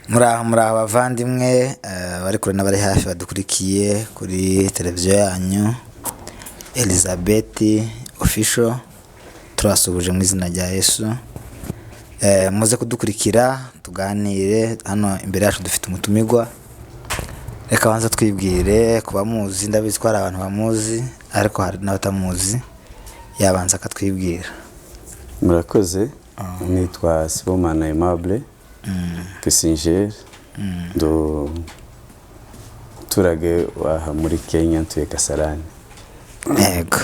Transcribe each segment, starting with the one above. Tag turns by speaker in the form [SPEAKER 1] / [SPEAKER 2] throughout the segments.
[SPEAKER 1] Muraho, muraho abavandimwe bari kure n'abari hafi badukurikiye kuri televiziyo yanyu Elizabeth Official. Turasuhuje mu izina rya Yesu. Muze kudukurikira tuganire. Hano imbere yacu dufite umutumirwa. Reka banza twibwire ku bamuzi. Ndabizi ko hari abantu bamuzi, ariko hari n'abatamuzi. Yabanza akatwibwira.
[SPEAKER 2] Murakoze. Nitwa Sibomana Aimable Kissinger, ndi umuturage waha muri Kenya, ntuye Kasarani.
[SPEAKER 1] Yego,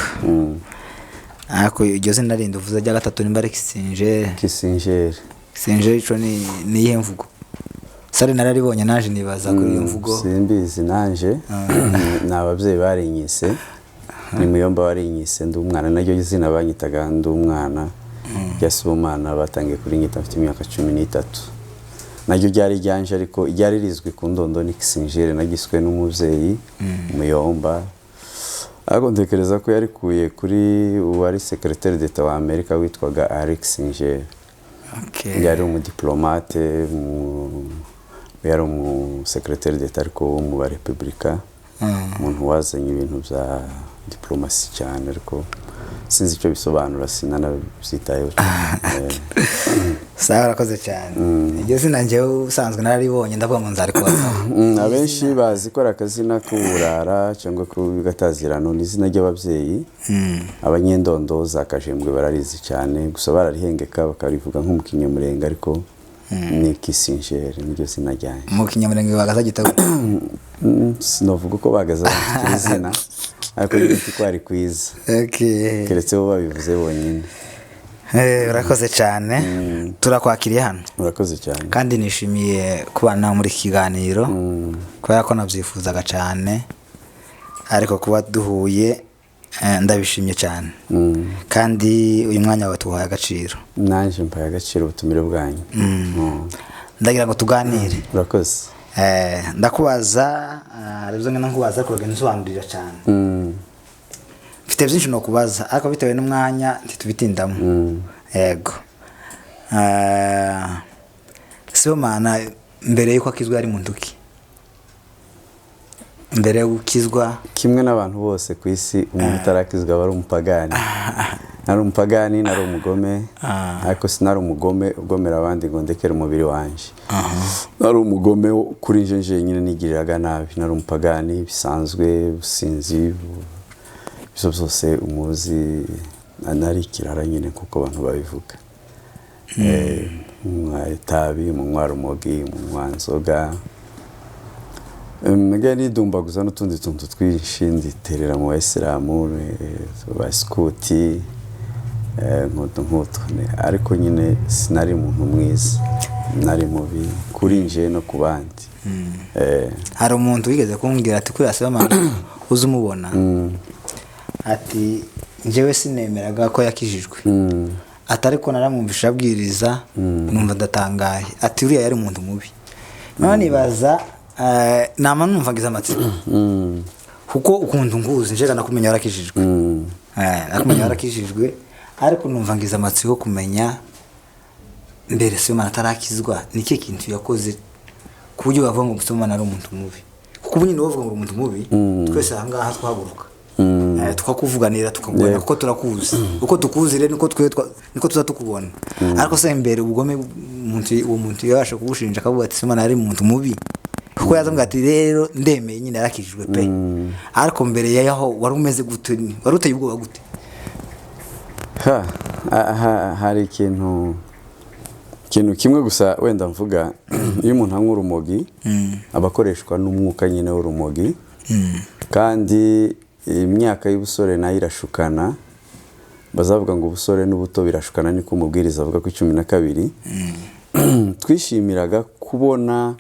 [SPEAKER 1] ariko iryo zina rindi uvuze rya gatatu, nimba ari Kissinger?
[SPEAKER 2] Kissinger.
[SPEAKER 1] Kissinger, ico ni iyihe mvugo? Sare nararibonye, naje nibaza kuri iyo mvugo.
[SPEAKER 2] Simbizi nanje, ni ababyeyi barinyise, ni muyomba warinyise ndi umwana. Naryo zina banyitaga ndi umwana rya Sibomana, batangiye kurinyita mfite imyaka 13. Naryo ryari ryanje, ariko ryari rizwi ku ndondo ni Kissinger, nagiswe n'umubyeyi muyomba. Ariko ntekereza ko yarikuye kuri uwari secrétaire d'État wa Amerika witwaga Henry Kissinger. Yari umudiplomate, yari umusekreteri d'État, ariko wo mu barepublika, umuntu wazanye ibintu bya diplomasi cyane, ariko sinzi icyo bisobanura, sinanabyitayeho cyane.
[SPEAKER 1] Sawa, urakoze cyane. Iryo zina njyewe ubusanzwe nararibonye, ndavuga ngo nzarikubazaho.
[SPEAKER 2] Abenshi bazi ko ari akazina k'uburara cyangwa k'agatazirano. Ni izina ry'ababyeyi. Abanyendondo za Kajembwe bararizi cyane, gusa bararihengeka bakarivuga nko mu Kinyamurenge, ariko ni Kissinger, niryo zina ryanjye.
[SPEAKER 1] Mu Kinyamurenge bagaza gitabo?
[SPEAKER 2] Sinavuga uko bagaza bandikira izina, ariko ni ko ari kwiza, keretse bo babivuze bonyine.
[SPEAKER 1] Urakoze cyane, turakwakiriye hano.
[SPEAKER 2] Murakoze cyane.
[SPEAKER 1] Kandi nishimiye kubana nawe muri iki kiganiro, kubera ko nabyifuzaga cyane, ariko kuba duhuye ndabishimye cyane, kandi uyu mwanya wawe tuwuhaye agaciro.
[SPEAKER 2] Nanjye mpaye agaciro ubutumire bwanyu.
[SPEAKER 1] Ndagira ngo tuganire.
[SPEAKER 2] Urakoze.
[SPEAKER 1] Ndakubaza, hari ibyo ngenda nkubaza, ariko uragenda unsobanurira cyane. Mfite byinshi no kubaza, ariko bitewe n'umwanya ntitubitindamo. Yego. Sibomana mbere y'uko akizwa yari muntu ki? Mbere yo gukizwa?
[SPEAKER 2] Kimwe n'abantu bose ku isi, umuntu utarakizwa aba ari umupagani. Nari umupagani, nari umugome, ariko sinari umugome ugomera abandi ngo ndekere umubiri wanjye. Nari umugome kuri nje njyenyine, nigiriraga nabi. Nari umupagani bisanzwe, ubusinzi, ibyo byose umuzi. Nari ikirara nyine kuko abantu babivuga. Munywa itabi, munywa rumogi, munywa nzoga, mbega nidumbaguza n'utundi tuntu twinshi, nditerera mu bayisilamu, basikuti, nk'utu nk'utwo. Ariko nyine sinari umuntu mwiza, nari mubi kuri nje no ku bandi.
[SPEAKER 1] Hari umuntu wigeze kumbwira ati kuriya Sibomana uzi umubona, ati njyewe sinemeraga ko yakijijwe, ati ariko naramwumvishe abwiriza numva ndatangaye, ati uriya yari umuntu mubi. None nibaza, nama numva ngize amatsiko, kuko ukuntu nguzi njega nakumenya warakijijwe. Nakumenya warakijijwe, ariko numva ngize amatsiko kumenya mbere Sibomana atarakizwa ni ikihe kintu yakoze ku buryo bavuga ngo Sibomana ari umuntu mubi. Kuko ubu nyine bavuga ngo uri umuntu mubi, twese aha ngaha twahaguruka, tukakuvuganira, tukakubona, kuko turakuzi. Uko tukuzi rero niko twe niko tuza tukubona. Ariko se mbere ubugome umuntu, uwo muntu yabasha kubushinja akavuga ati Sibomana ari umuntu mubi, kuko yazambwira ati rero ndemeye nyine yarakijijwe pe, ariko mbere yaho wari umeze gute? Wari uteye ubwoba gute?
[SPEAKER 2] Hari ikintu kimwe gusa wenda mvuga. Iyo umuntu anywa urumogi, aba akoreshwa n'umwuka nyine w'urumogi, kandi imyaka y'ubusore nayo irashukana. Bazavuga ngo ubusore n'ubuto birashukana, niko umubwiriza avuga ku 12. Twishimiraga kubona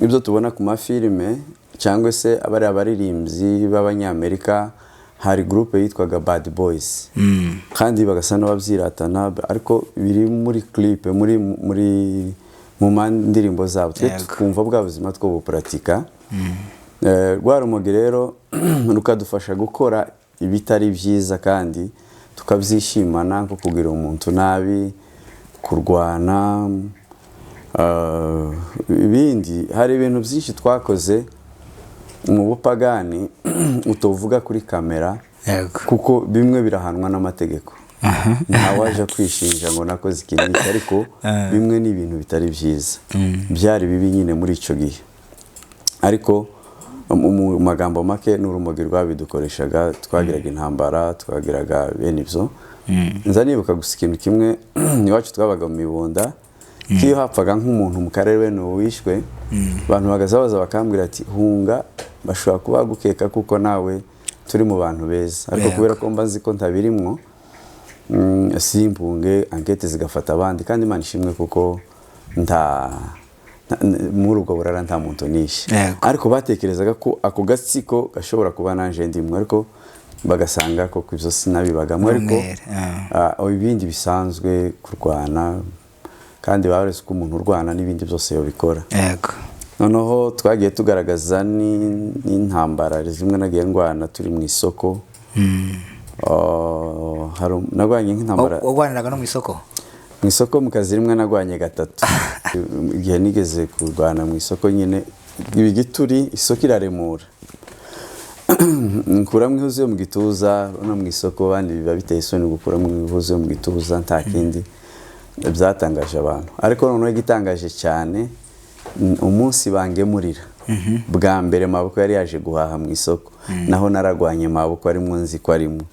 [SPEAKER 2] ibyo tubona ku mafilime cyangwa se abari abaririmbyi b'Abanyamerika. Hari groupe yitwaga Bad Boys, kandi bagasa n'ababyiratana, ariko biri muri clip, muri mu ndirimbo zabo. Twe tukumva bwa buzima two bupuratika. Rwa rumogi rero rukadufasha gukora ibitari byiza, kandi tukabyishimana, nko kugira umuntu nabi, kurwana. Ibindi hari ibintu byinshi twakoze mu bupagani utovuga kuri kamera, kuko bimwe birahanwa n'amategeko, ntawaje kwishinja ngo nakoze iki n'iki, ariko bimwe ni ibintu bitari byiza, byari bibi nyine muri icyo gihe. Ariko mu magambo make ni urumogi rwabidukoreshaga, twagiraga intambara, twagiraga bene ibyo. Nza nibuka gusa ikintu kimwe, iwacu twabaga mu mibunda, nk'iyo hapfaga nk'umuntu mu karere bene uwo wishwe, abantu bagaza baza bakambwira ati hunga, bashobora kuba bagukeka kuko nawe turi mu bantu beza, ariko kubera ko mba nzi ko ntabirimwo, simpunge, ankete zigafata abandi. Kandi Imana ishimwe kuko nta muri ubwo burara nta muntu nishe. Ariko batekerezaga ko ako gatsiko gashobora kuba nanje ndimwe, ariko bagasanga ko ibyo sinabibagamo. Ariko
[SPEAKER 1] Umwere, ah.
[SPEAKER 2] Ibindi bisanzwe kurwana, kandi baretse ko umuntu urwana n'ibindi byose yabikora. Noneho twagiye tugaragaza n'intambara zimwe nagiye ndwana turi mu isoko. Narwanye nk'intambara.
[SPEAKER 1] Warwaniraga no mu isoko?
[SPEAKER 2] Mu isoko mu kazi rimwe narwanye gatatu. Igihe nigeze kurwana mu isoko nyine, igituri isoko iraremura, nkuramo ihuzu yo mu gituza. No mu isoko abandi biba biteye isoni gukuramo ihuzu yo mu gituza, nta kindi byatangaje abantu. Ariko noneho igitangaje cyane, umunsi bangemurira bwa mbere, maboko yari yaje guhaha mu isoko, naho naragwanye, maboko arimo nzi ko arimo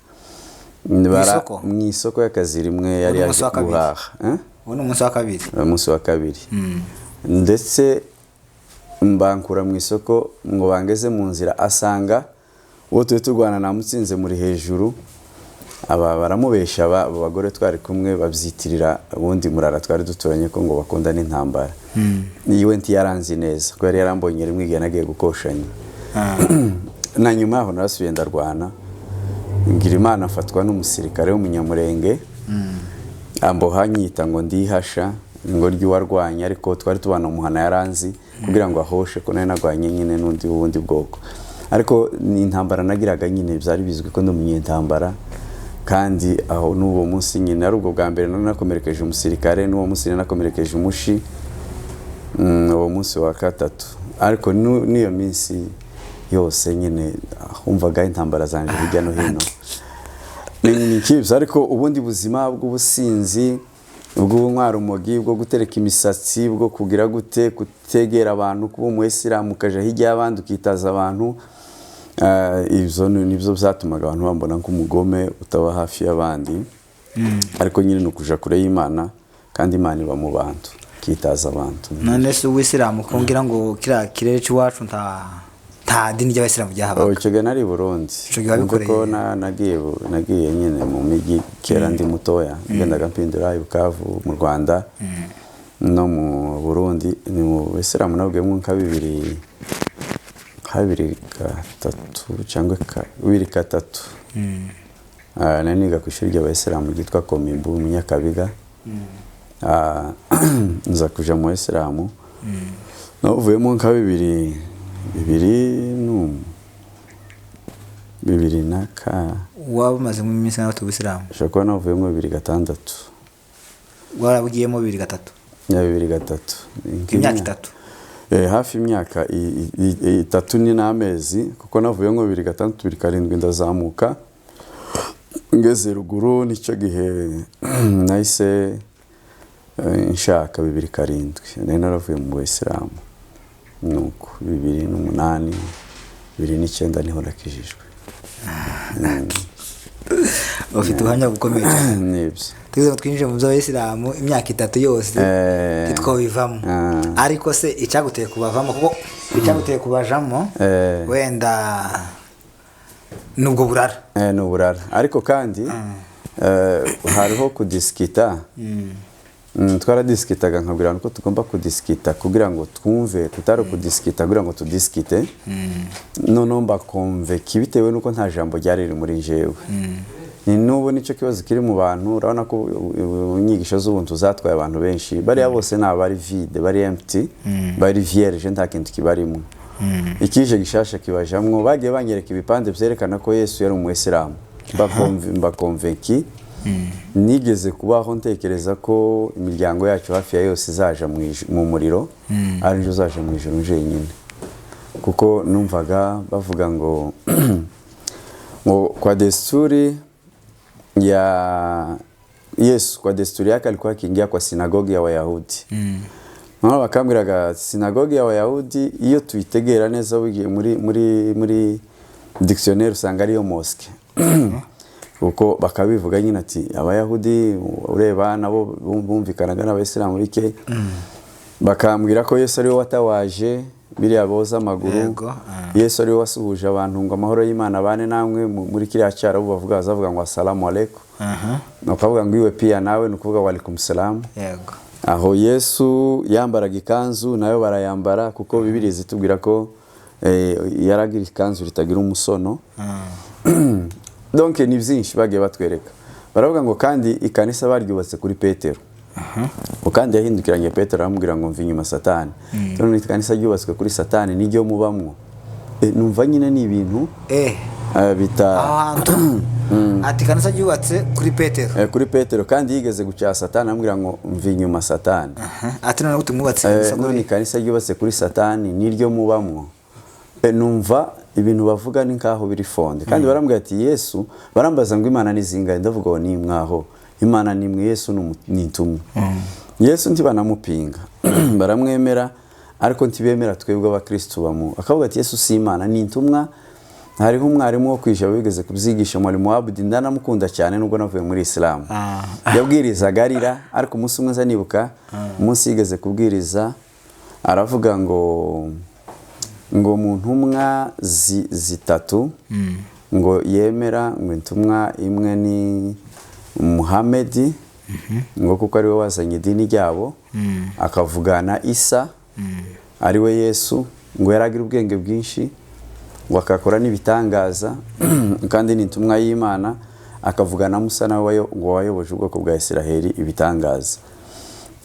[SPEAKER 1] isoko?
[SPEAKER 2] Mu isoko y'akazi rimwe yari
[SPEAKER 1] Uwo ni umunsi
[SPEAKER 2] yaje
[SPEAKER 1] wa kabiri.
[SPEAKER 2] guhaha. Eh?
[SPEAKER 1] Uwo ni umunsi wa kabiri.
[SPEAKER 2] Umunsi wa kabiri, ndetse mbankura mu isoko ngo bangeze mu nzira, asanga uwo turi turwana namutsinze muri hejuru. Aba baramubesha, abo bagore twari kumwe babyitirira ubundi murara twari duturanye ko ngo bakunda n'intambara. Niwe ntiyaranzi neza ko yari yarambonye rimwe igihe nagiye gukoshanya. Na nyuma yaho narasubiye ndarwana, ngira Imana afatwa n'umusirikare w'umunyamurenge, amboha nyita ngo ndihasha ngo ry'uwarwanya, ariko twari tubana umuhana yaranzi, kugira ngo ahoshe ko nari narwanye nyine n'undi w'ubundi bwoko. Ariko ni intambara nagiraga nyine, byari bizwi ko ndi umunyentambara. Kandi aho n'uwo munsi nyine ari ubwo bwa mbere nari nakomerekeje umusirikare, n'uwo munsi nari nakomerekeje umushi, uwo munsi wa gatatu. Ariko n'iyo minsi yose nyine humvaga intambara zanje hirya no hino. Ni ikibyo. Ariko ubundi buzima bw'ubusinzi, bw'ubunywarumogi, bwo gutereka imisatsi, bwo kugira gute, kutegera abantu, kuba umuyisilamu ukaja hirya y'abandi ukitaza abantu, ibyo nibyo byatumaga abantu bambona nk'umugome utaba hafi y'abandi. Ariko nyine ni ukuja kure y'Imana, kandi Imana iba mu bantu, ikitaza abantu.
[SPEAKER 1] None se uwisilamu, ko ngira ngo kiriya kirere cy'iwacu nta dini ry'abayisilamu ryahabaga?
[SPEAKER 2] Icyo gihe nari i Burundi.
[SPEAKER 1] Ico gihe wabikoreye?
[SPEAKER 2] Kuko nagiye nyine mu mijyi kera ndi mutoya, ngendaga mpindura i Bukavu mu Rwanda no mu Burundi. Ni mu Bisilamu nabwemo nka bibiri, nka 2003 cyangwa 2003. Nari niga ku ishuri ry'abayisilamu ryitwa Komibu mu Nyakabiga. Nza kuja mu Isilamu, navuyemo nka bibiri bibiri bibiri na ka
[SPEAKER 1] Waba umazemo iminsi nawe ubisilamu?
[SPEAKER 2] Ushobora kuba navuyemo 2006.
[SPEAKER 1] Warabugiyemo 2003?
[SPEAKER 2] Ya, 2003.
[SPEAKER 1] Imyaka 3.
[SPEAKER 2] Hafi imyaka 3 ni n'amezi, kuko navuyemo 2006, 2007 ndazamuka ngeze ruguru. Nicyo gihe nahise nshaka 2007, nari naravuye mu bayisilamu. Nuko 2008, 2009 niho nakijijwe.
[SPEAKER 1] Ufite ubuhamya bukomeye cyane.
[SPEAKER 2] Nibyo.
[SPEAKER 1] Tugize ngo twinjire mu by'abayisilamu imyaka 3 yose ntitwabivamo. Ariko se icyaguteye kubavamo, kuko icyaguteye kubajamo wenda nubwo burara?
[SPEAKER 2] Ni uburara, ariko kandi hariho kudisikita. Twaradisikitaga nkabwira abantu ko tugomba kudisikita kugira ngo twumve, kutari kudisikita kugira ngo tudisikite. Noneho mbakonveki bitewe n'uko nta jambo ryari riri muri njyewe. Ni n'ubu nicyo kibazo kiri mu bantu. Urabona ko inyigisho z'ubuntu zatwaye abantu benshi, bariya bose ni abari vide, bari empty, bari vierge, nta kintu kibarimo. Ikije gishasha kibajamwo. Bagiye banyereka ibipande byerekana ko Yesu yari umuyisilamu, mbakonvenki. Nigeze kubaho ntekereza ko imiryango yacu hafi ya yose izaja mu muriro, ari njo uzaja mu ijuru njyenyine, kuko numvaga bavuga ngo kwa desturi ya Yesu, kwa desturi yake alikuwa akiingia kwa sinagogi ya Wayahudi. Noneho bakambwiraga sinagogi ya Wayahudi, iyo tuyitegera neza wigiye muri dictionnaire usanga ariyo mosque, kuko bakabivuga nyine ati Abayahudi ureba nabo bumvikanaga n'Abayisilamu bike. Bakambwira ko Yesu ariwe watawaje biriya boza amaguru. Yesu ariwe wasuhuje abantu ngo amahoro y'Imana bane namwe. Muri kiriya cyarabu bavuga, bazavuga ngo asalamu alaikum, ni ukuvuga ngo iwe pia nawe, ni ukuvuga walaikum salamu. Aho Yesu yambaraga ikanzu, nayo barayambara, kuko Bibiliya zitubwira ko yaragira ikanzu ritagira umusono. Donc ni byinshi bagiye batwereka. Baravuga ngo kandi ikanisa baryubatse kuri Petero, ngo kandi yahindukiranye Petero aramubwira ngo mva inyuma Satani. None ikanisa ryubatswe kuri Satani niryo mubamwo? Numva nyine ni ibintu bita
[SPEAKER 1] Aho hantu ati kanisa ryubatse kuri Petero.
[SPEAKER 2] Kuri Petero, kandi yigeze gucyaha Satani aramubwira ngo mva inyuma Satani.
[SPEAKER 1] Ati none gute mwubatse ikanisa
[SPEAKER 2] None
[SPEAKER 1] kuri
[SPEAKER 2] ikanisa ryubatse kuri Satani niryo mubamwo? Numva ibintu bavuga ni nkaho biri fondé. Kandi barambwira ati Yesu, barambaza ngo Imana ni zingahe, ndavuga ngo ni mwaho Imana ni imwe, Yesu ni intumwa. Yesu ntibanamupinga, baramwemera, ariko ntibemera twebwe abakristu bamu. Akavuga ati Yesu si Imana, ni intumwa. Hariho umwarimu wo kwijabo wigeze kubyigisha, mwarimu Abudi, ndanamukunda cyane nubwo navuye muri Isilamu. Yabwirizaga arira, ariko umunsi umwe nza nibuka umunsi yigeze kubwiriza aravuga ngo mu ntumwa zitatu ngo yemera, ngo intumwa imwe ni Muhamedi, ngo kuko ariwe wazanye idini ryabo, akavugana Isa ariwe Yesu, ngo yaragira ubwenge bwinshi, ngo akakora n'ibitangaza, kandi ni intumwa y'Imana, akavugana Musa nawe ngo wayoboje ubwoko bwa Isiraheli ibitangaza.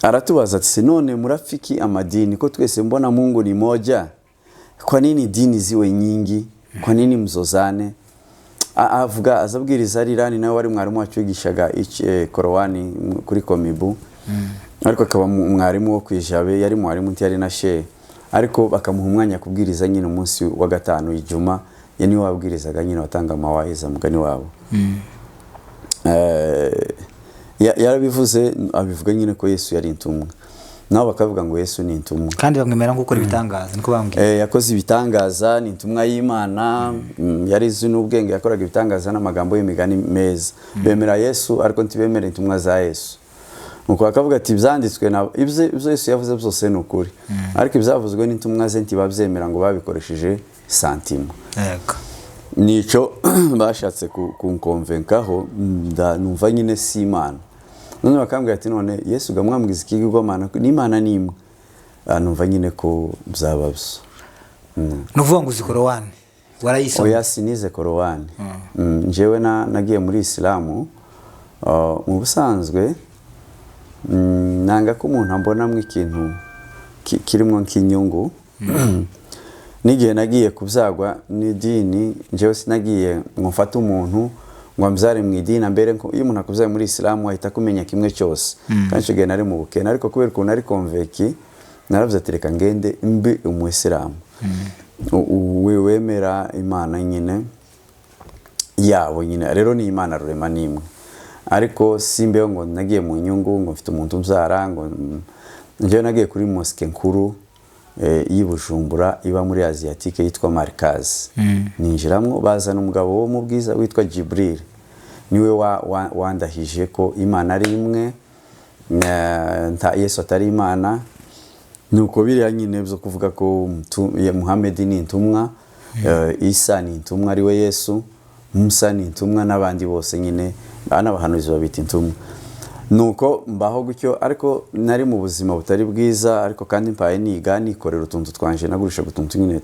[SPEAKER 2] Aratubaza ati none murafiki amadini ko twese mbona Mungu ni moja, kwa nini dini ziwe nyingi, kwa nini mzozane? Avuga azabwiriza arira. Ni nawe wari mwarimu wacu wigishaga Korowani kuri Komibu, ariko akaba mwarimu wo kwijabe. Yari mwarimu, ntiyari na shehe, ariko bakamuha umwanya kubwiriza nyine umunsi wa gatanu, ijuma, ye niwe wabwirizaga nyine, watanga amawayiza mugani wabo. Yarabivuze, abivuga nyine ko Yesu yari intumwa, nabo bakavuga ngo Yesu ni intumwa.
[SPEAKER 1] Kandi bamwemera nko gukora ibitangaza, niko bambwiye.
[SPEAKER 2] Yakoze ibitangaza, ni intumwa y'Imana, yari izi n'ubwenge, yakoraga ibitangaza n'amagambo y'imigani meza. Bemera Yesu ariko ntibemera intumwa za Yesu. Nuko bakavuga ati ibyanditswe na ibyo Yesu yavuze byose ni ukuri, ariko ibyavuzwe n'intumwa ze ntibabyemera, ngo babikoresheje sentiment. Nico bashatse kunkonvenkaho, numva nyine si Imana. None bakambwira ati none Yesu gamwambwiza ikigirwamana n'Imana ni imwe. Numva nyine ko byaba byo.
[SPEAKER 1] Ni ukuvuga ngo uzi Korowani, warayisoma?
[SPEAKER 2] Oya, sinize Korowani. Njyewe nagiye muri Isilamu mu busanzwe nanga ko umuntu ambonamo ikintu kirimo nk'inyungu. N'igihe nagiye kubyagwa n'idini, njyewe sinagiye ngo mfate umuntu ngo ambyare mu idini ambere iyo umuntu akubyaye muri Isilamu ahita akumenya kimwe cyose. Kandi icyo gihe nari mu bukene, ariko kubera ukuntu nari convaincu, naravuze ati reka ngende mbe umuyisilamu we wemera Imana nyine yabo nyine. Rero ni Imana rurema n'imwe, ariko simbeho ngo nagiye mu nyungu, ngo mfite umuntu umbyara. Ngo njyewe nagiye kuri mosque nkuru y'i Bujumbura iba muri Asiatique yitwa Markaz. Ninjiramwo, bazana umugabo wo mu bwiza witwa Jibril, niwe wandahije ko Imana ari imwe, nta Yesu atari Imana. Nuko biriya nyine byo kuvuga ko Muhammed ni intumwa, Isa ni intumwa ariwe Yesu, Musa ni intumwa, n'abandi bose nyine n'abahanuzi babita intumwa. Nuko mbaho gutyo, ariko nari mu buzima butari bwiza, ariko kandi mpaye niga, nikorera utuntu twanje, nagurishaga utuntu nyine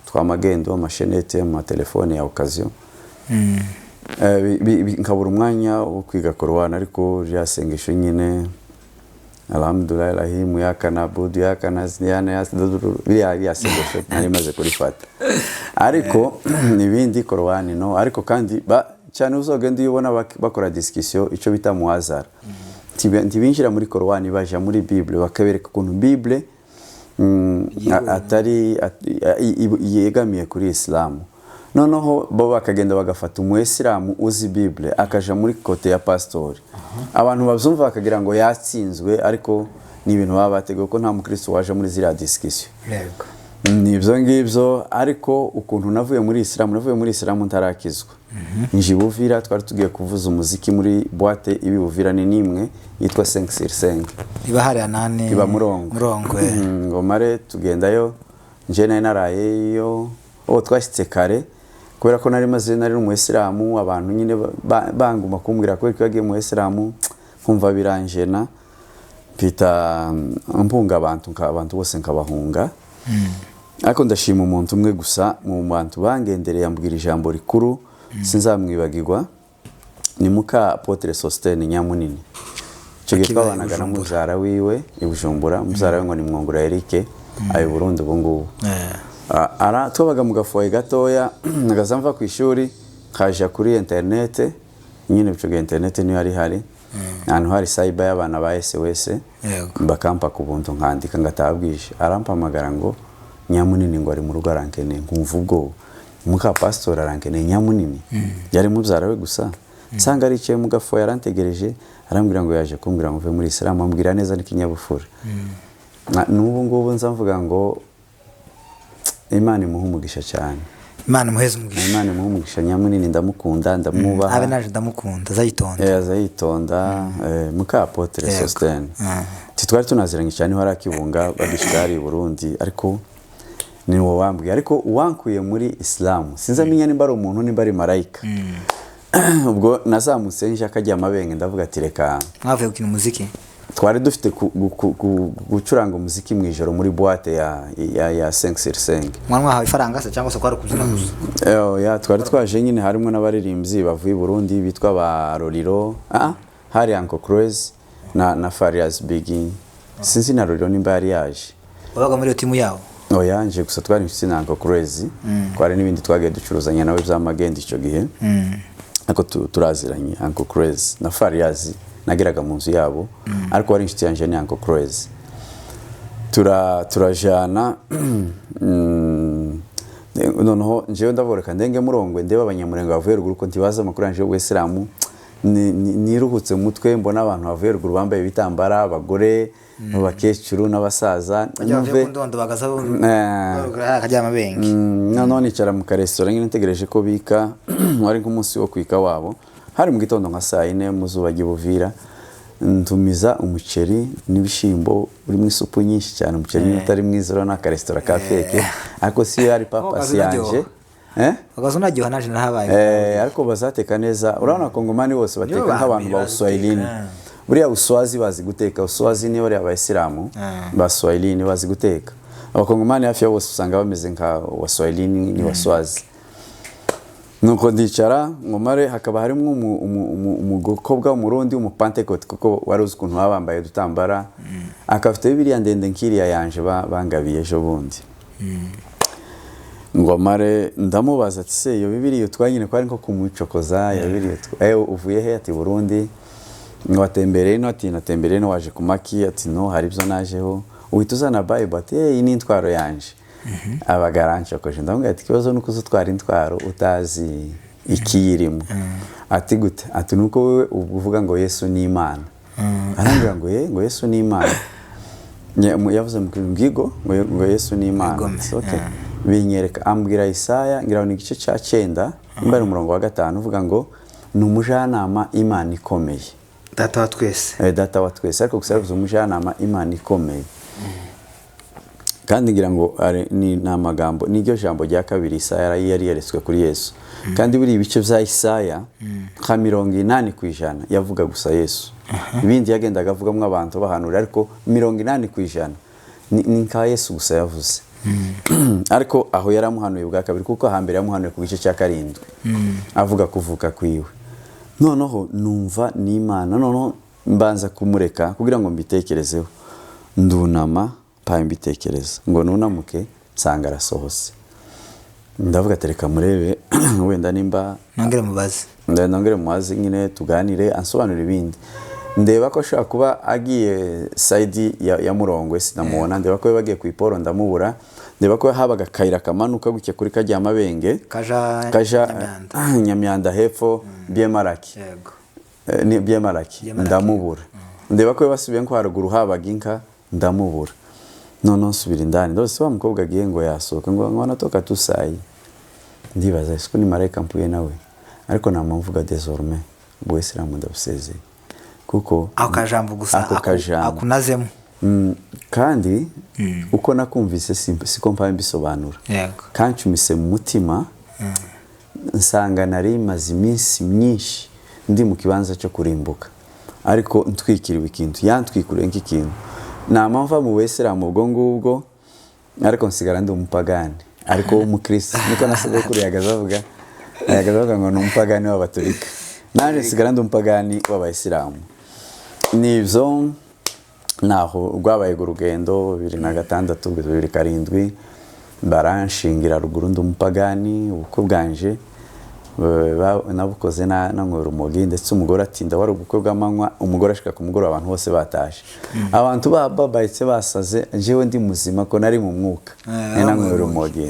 [SPEAKER 2] twa magendo, amashenete, amatelefone ya occasion. Nkabura umwanya wo kwiga Korowani, ariko rya sengesho nyine, alhamdulillah rahimu yakana budu yakana ziyana biriya sengesho nari maze kurifata, ariko ibindi Korowani no. Ariko kandi Cyane uzogenda iyo ubona bakora discussion, icyo bita muhazara. Ntibinjira muri Korowani, baja muri Bible, bakabereka ukuntu Bible atari yegamiye kuri Isilamu. Noneho bo bakagenda bagafata umuyisilamu uzi Bible, akaja muri côté ya pasitori. Abantu babyumva bakagira ngo yatsinzwe, ariko ni ibintu baba bateguye, ko nta mukristo waje muri ziriya discussion. Ni ibyo ngibyo. Ariko ukuntu navuye muri Isilamu, navuye muri Isilamu ntarakizwa. Nje i Buvira, twari tugiye kuvuza umuziki muri boîte ibi Buvira, ni nimwe yitwa 5 sur 5.
[SPEAKER 1] Iba hariya nani?
[SPEAKER 2] Iba Murongwe.
[SPEAKER 1] Murongwe.
[SPEAKER 2] Ngo mare tugendayo, nje nari narayeyo. Oh, twashyitse kare kubera ko nari maze nari umuyisilamu. Abantu nyine banguma kumbwira kubera ko yagiye mu isilamu, nkumva biranjena, mpita mpunga abantu, abantu bose nkabahunga. Ariko ndashima umuntu umwe gusa mu bantu bangendereye, ambwira ijambo rikuru sinzamwibagirwa, ni muka Apotre Sostene Nyamunini. Icyo gihe
[SPEAKER 1] Akiba i
[SPEAKER 2] twabanaga na
[SPEAKER 1] Bujumbura.
[SPEAKER 2] Mubyara wiwe i Bujumbura. Mubyara we ngo ni Mwungura Eric, ayo Burundi ubu ngubu. Ara twabaga mu gafoye gatoya, nagaza mva ku ishuri nkaja kuri interinete nyine. Ico gihe interinete niyo yari ihari, ahantu hari cyber y'abana ba SOS. Bakampa ku buntu, nkandika, ngataha bwije. Arampamagara ngo Nyamunini ngo ari mu rugo arankeneye. Nkumva ubwoba, muka pasitori arankeneye, Nyamunini yari mubyara we gusa. Nsanga aricaye mu gafoye arantegereje, arambwira ngo yaje kumbwira ngo mve muri Isilamu, ambwira neza n'ikinyabupfura. N'ubu ngubu nza mvuga ngo Imana imuha umugisha cyane.
[SPEAKER 1] Imana imuheze umugisha.
[SPEAKER 2] Imana imuha umugisha Nyamunini, ndamukunda, ndamwubaha.
[SPEAKER 1] Abe naje ndamukunda, azayitonda.
[SPEAKER 2] Aza yitonda, muka Apotre Sostene. Twari tunaziranye cyane, hari akibunga bagishika hari i Burundi, ariko ni wowe wambwiye. Ariko uwankuye muri Isilamu sinzamenya nimba ari umuntu, nimba ari marayika. Ubwo nazamutse nje akajya amabenge, ndavuga ati reka.
[SPEAKER 1] Mwavuye gukina umuziki?
[SPEAKER 2] Twari dufite gucuranga umuziki mu ijoro muri boîte ya 5 sur 5.
[SPEAKER 1] Mwana mwahawe ifaranga se, cyangwa se kwari ukubyina gusa?
[SPEAKER 2] Ya, twari twaje nyine, harimo n'abaririmbyi bavuye i Burundi bitwa ba Roriro, hari Uncle Crazy na Farias Biggie. Sinzi na Roriro nimba yari yaje.
[SPEAKER 1] Wabaga muri iyo timu yabo?
[SPEAKER 2] Oya, nje gusa twari inshuti na Uncle Crazy, twari n'ibindi twagiye ducuruzanya nawe by'amagenda icyo gihe, ariko turaziranye Uncle Crazy na Farias, nageraga mu nzu yabo, ariko wari inshuti yanjye ni Uncle Crazy. Turajana, noneho njyewe ndaboreka ndenge Murongwe, ndebe Abanyamurenge bavuye ruguru, ko ntibazi amakuru yanje y'ubuyisilamu. Niruhutse mu mutwe, mbona abantu bavuye ruguru bambaye ibitambara, abagore, abakecuru n'abasaza.
[SPEAKER 1] Bajya bavuye ku ndondo bagaza akajya amabenge.
[SPEAKER 2] Noneho nicara mu karesitora nyine ntegereje ko bika. Wari nk'umunsi wo kwika wabo, hari mu gitondo nka saa 4 mu zuba ry'Ubuvira. Ntumiza umuceri n'ibishyimbo urimo isupu nyinshi cyane. Umuceri nyine utari mwiza, urabona akaresitora ka fake, ariko si yo yari papasi
[SPEAKER 1] Kazi
[SPEAKER 2] yanje. Eh?
[SPEAKER 1] Bagaza unaryoha, naje nahabaye.
[SPEAKER 2] Ariko bazateka neza, urabona Abakongomani bose bateka
[SPEAKER 1] Nibo ba
[SPEAKER 2] nk'abantu
[SPEAKER 1] mbere
[SPEAKER 2] ba
[SPEAKER 1] bazi
[SPEAKER 2] Uswahilini.
[SPEAKER 1] guteka.
[SPEAKER 2] Buriya Uswazi bazi guteka, Uswazi niyo bariya Abayisilamu ba Swahilini bazi guteka. Abakongomani hafi ya bose usanga bameze nka Waswahilini, ni Waswazi. Nuko ndicara ngo mare, hakaba harimo umukobwa w'Umurundi w'Umupantekote, kuko wari uzi ukuntu baba bambaye udutambara, akaba afite Bibiliya ndende nk'iriya yanje bangabiye ejo bundi. Ngo mare ndamubaza ati: "Se iyo Bibiliya utwaye?" Nyine ko ari nko kumucokoza. "Iyo Bibiliya uvuye he?" Ati: "Burundi." Ngo watembereye ino? Ati: "Natembereye ino." "Waje ku maki?" Ati: "No, hari ibyo najeho." "Uhita uzana Bible?" Ati: "Eh, iyi ni intwaro yanje." Abaga arancokoje. Ndamubwira ati: "Ikibazo ni uko uza utwara intwaro utazi ikiyirimo." Ati: "Gute?" Ati: "Nuko wowe uvuga ngo Yesu ni Imana." Arambwira ngo ye ngo Yesu ni Imana. Yavuze mu ngigo ngo Yesu ni Imana.
[SPEAKER 1] Igome.
[SPEAKER 2] Ati: "Okay." Binyereka, ambwira Isaya, ngira ngo ni igice cya 9, nimba ari umurongo wa 5, uvuga ngo ni umujyanama Imana ikomeye.
[SPEAKER 1] Data wa twese.
[SPEAKER 2] Data wa twese, ariko gusa yavuze umujyanama Imana ikomeye. Kandi ngira ngo ni amagambo, niryo jambo rya kabiri Isaya yari yeretswe kuri Yesu. Kandi buri ibice bya Isaya nka 80% yavuga gusa Yesu. Ibindi yagendaga avugamo abantu bahanura, ariko 80% ni nka Yesu gusa yavuze. Ariko aho yaramuhanuye bwa kabiri, kuko hambere yamuhanuye ku gice cya 7 avuga kuvuka kwiwe. Noneho numva ni Imana. Noneho mbanza kumureka kugira ngo mbitekerezeho, ndunama mpaye mbitekereza, ngo nunamuke nsanga arasohotse. Ndavuga ati reka murebe wenda nimba
[SPEAKER 1] Nongere mubaze.
[SPEAKER 2] Nongere mubaze nyine, tuganire, ansobanurire ibindi. Ndeba ko ashobora kuba agiye side ya Murongwe, sinamubona. Ndeba ko yabagiye ku iporo, ndamubura. Ndeba ko habaga akayira kamanuka gutya kuri kajya Mabenge,
[SPEAKER 1] Kaja
[SPEAKER 2] kaja
[SPEAKER 1] Nyamyanda.
[SPEAKER 2] Nyamyanda hepfo, Biemaraki. Ni Biemaraki.
[SPEAKER 1] Biemaraki.
[SPEAKER 2] Ndamubura. Ndeba ko basubiye nko haruguru habaga inka, ndamubura. Noneho nsubira indani, ndose wa mukobwa agiye ngo yasohoka, ngo anatoka tu sayi. Ndibaza ese ko ni marayika mpuye nawe? Ariko namamvuga désormais ubuyisilamu ndabusezeye, kuko
[SPEAKER 1] Ako kajambo gusa
[SPEAKER 2] Ako kajambo.
[SPEAKER 1] akunazemo.
[SPEAKER 2] Kandi uko nakumvise siko mpaye mbisobanura. Kancumise mu mutima, nsanga nari maze iminsi myinshi ndi mu kibanza cyo kurimbuka, ariko ntwikiriwe ikintu, yantwikuriye nk'ikintu. Namva mu buyisilamu ubwo ngubwo, ariko nsigara ndi umupagani ariko w'umukristo. Niko na sogokuru yagaze avuga, yagaze avuga ngo ni umupagani w'abaturika, nanjye nsigara ndi umupagani w'abayisilamu. Nibyo, naho rwabaye urugendo 2006 kugeza 2007, baranshingira ruguru ndi umupagani. Ubukwe bwanje nabukoze nanywera urumogi, ndetse umugore atinda, wari ubukwe bw'amanywa, umugore ashika ku mugoroba abantu bose batashe, abantu babayitse basaze, njyewe ndi muzima ko nari mu mwuka. Nari nanywera urumogi.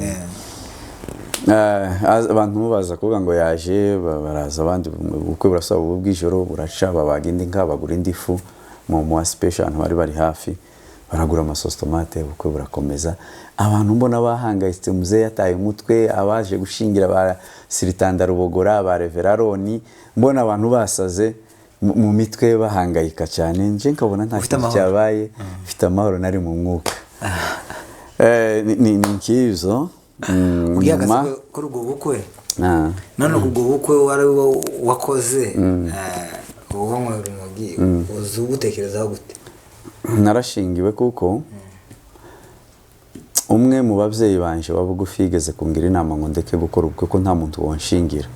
[SPEAKER 2] Abantu baza kuvuga ngo yaje, baraza abandi, ubukwe burasaba ubu bw'ijoro buraca, babaga indi nka, bagura indi fu mu wa special, abantu bari bari hafi baragura amasosi tomate, ubukwe burakomeza. Abantu mbona bahangayitse, muzehe yataye umutwe, abaje gushingira ba Siritanda Rubogora, ba Reveraroni, mbona abantu basaze mu mitwe, bahangayika cyane, nje nkabona nta
[SPEAKER 1] Ufite
[SPEAKER 2] kintu
[SPEAKER 1] amahoro.
[SPEAKER 2] cyabaye, mfite amahoro, nari mu mwuka. Ni nk'ibyo.
[SPEAKER 1] Ugihagaze
[SPEAKER 2] Nyuma
[SPEAKER 1] kuri ubwo bukwe, none ubwo bukwe wari wakoze wanywera urumogi, uzi ubutekerezaho gute?
[SPEAKER 2] Narashingiwe kuko umwe mu babyeyi banje wa bugufi yigeze kungira inama ngo ndeke gukora ubukwe, ko nta muntu wonshingira.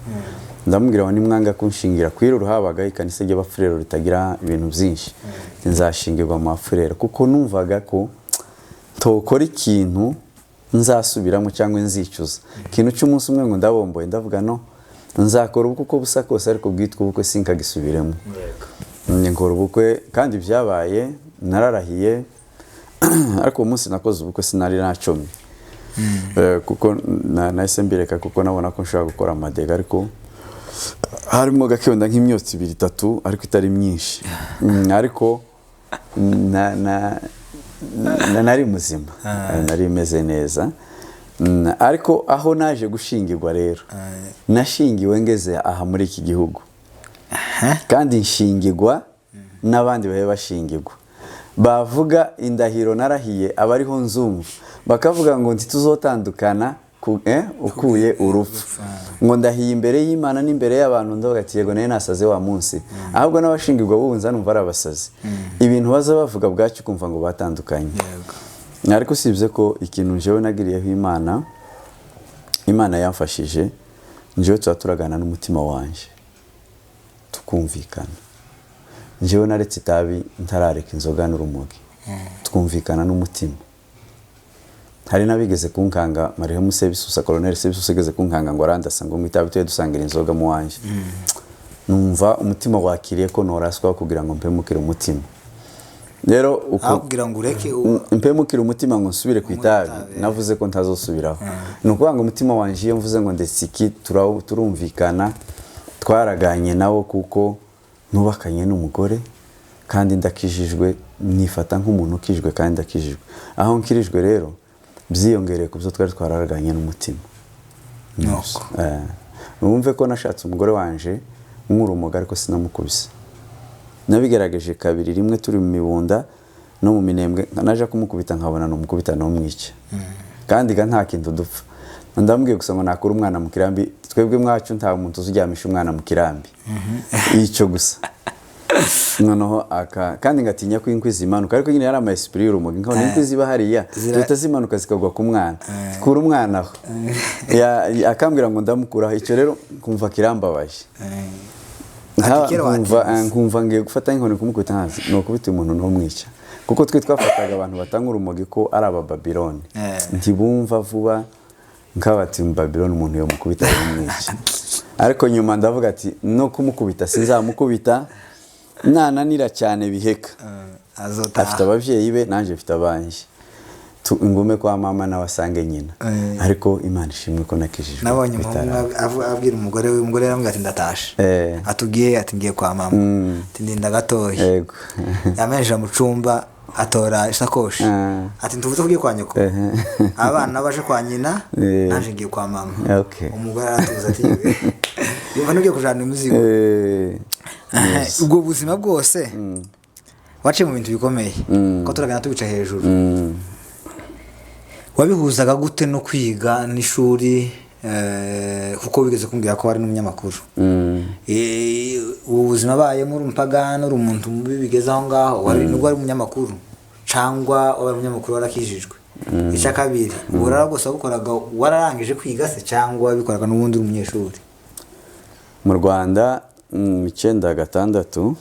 [SPEAKER 2] Ndamubwira ngo nimwanga kunshingira, kwirura habaga ikanisa ry'abafurero ritagira ibintu byinshi, nzashingirwa mu bafurero, kuko numvaga ko tokora ikintu nzasubiramo cyangwa nzicuza ikintu cy'umunsi umwe ngo ndabomboye. Ndavuga no nzakora ubukwe uko busa kose, ariko bwitwa ubukwe sinkagisubiremo. Nkora ubukwe kandi byabaye nararahiye, ariko uwo munsi nakoze ubukwe sinari nacomye. Kuko nahise mbireka, kuko nabona ko nshobora gukora amadega, ariko harimo gake, wenda nk'imyotsi ibiri itatu, ariko itari myinshi. Ariko nari muzima, nari meze neza. Ariko aho naje gushingirwa rero, nashingiwe ngeze aha muri iki gihugu, kandi nshingirwa n'abandi babe bashingirwa, bavuga indahiro narahiye, abariho nzumva bakavuga ngo ntituzotandukana ukuye urupfu, ngo ndahiye imbere y'Imana n'imbere y'abantu. Ndavuga ati yego, nayo nasaze wa munsi. Ahubwo n'abashingirwa bubunza numva ari abasazi, ibintu baza bavuga bwacyo ukumva ngo batandukanye. Ariko usibye ko ikintu njyewe nagiriyeho Imana, Imana yamfashije, njyewe tuba turagana n'umutima wanje tukumvikana. Njyewe naretse itabi ntarareka inzoga n'urumogi, twumvikana n'umutima. Hari n'abigeze kunkanga, Marihemu Sebisusa, Colonel Sebisusa igeze kunkanga ngo arandasa, ngo mu itabi tujye dusangira inzoga mu wanje. Numva umutima wakiriye ko noraswa kugira ngo mpemukire umutima. Rero uko
[SPEAKER 1] Aho kugira ngo ureke
[SPEAKER 2] mpemukire umutima ngo nsubire ku itabi,
[SPEAKER 1] itabi.
[SPEAKER 2] Navuze ko ntazosubiraho. Ni ukuvuga ngo umutima wanje iyo mvuze ngo ndetse iki, turumvikana, twaraganye nawo, kuko nubakanye n'umugore kandi ndakijijwe, nifata nk'umuntu ukijwe kandi ndakijijwe. Aho nkirijwe rero byiyongereye ku byo twari twararaganye n'umutima.
[SPEAKER 1] Nuko.
[SPEAKER 2] Wumve ko nashatse umugore wanje nk'urumoga, ariko sinamukubise. Nabigerageje kabiri, rimwe turi mu Mibunda no mu Minembwe, naje kumukubita nkabona numukubita numwica, kandi ga nta kintu dupfa. Ndamubwiye gusa ngo nakura umwana mu kirambi, twebwe mwacu nta muntu uzuryamisha umwana mu kirambi, icyo gusa. Noneho aka kandi ngatinya ko inkwi zimanuka, ariko nyine yari ama esprit y'urumogi, nkabona inkwi ziba hariya zihita zimanuka zikagwa ku mwana, kura umwana aho. Akambwira ngo ndamukuraho, icyo rero nkumva kirambabaje.
[SPEAKER 1] Ati kera watinze.
[SPEAKER 2] Nkumva ngiye gufata inkoni kumukubita nkazi ni ukubita umuntu ntumwica, kuko twe twafataga abantu batanga urumogi ko ari abababiloni, ntibumva vuba, Nkaba ati mu Babylon umuntu yomukubita yomwica. Ariko nyuma ndavuga ati no kumukubita sinzamukubita, nananira cyane biheka.
[SPEAKER 1] Azotaha.
[SPEAKER 2] Afite ababyeyi be, nanjye mfite abanjye. Ngume kwa mama nawe asange nyina. Ariko Imana ishimwe ko nakijijwe.
[SPEAKER 1] Nabonye umuhungu
[SPEAKER 2] bitaraba.
[SPEAKER 1] Abwira umugore we, umugore yaramubwira ati ndatashe. Atubwiye ati ngiye kwa mama. Ati ndinda gatoya. Yamenjeje mu cumba atora isakoshi. Ati ntuvuze ko ugiye kwa nyoko. Abana baje kwa nyina, naje ngiye kwa mama. Umugore aratuza ati yumva n'ugiye kujana imizigo. Ubwo buzima bwose waciye mu bintu bikomeye, ko turagenda tubica hejuru. Wabihuzaga gute no kwiga n'ishuri, kuko wigeze kumbwira ko wari n'umunyamakuru? Ubu buzima abayemo uri umupagani, uri umuntu mubi bigeze aho ngaho, wari nubwo wari umunyamakuru cyangwa wari umunyamakuru warakijijwe? Icya kabiri, uburara bwose wabukoraga wararangije kwiga se cyangwa wabikoraga n'ubundi uri umunyeshuri?
[SPEAKER 2] Mu Rwanda 96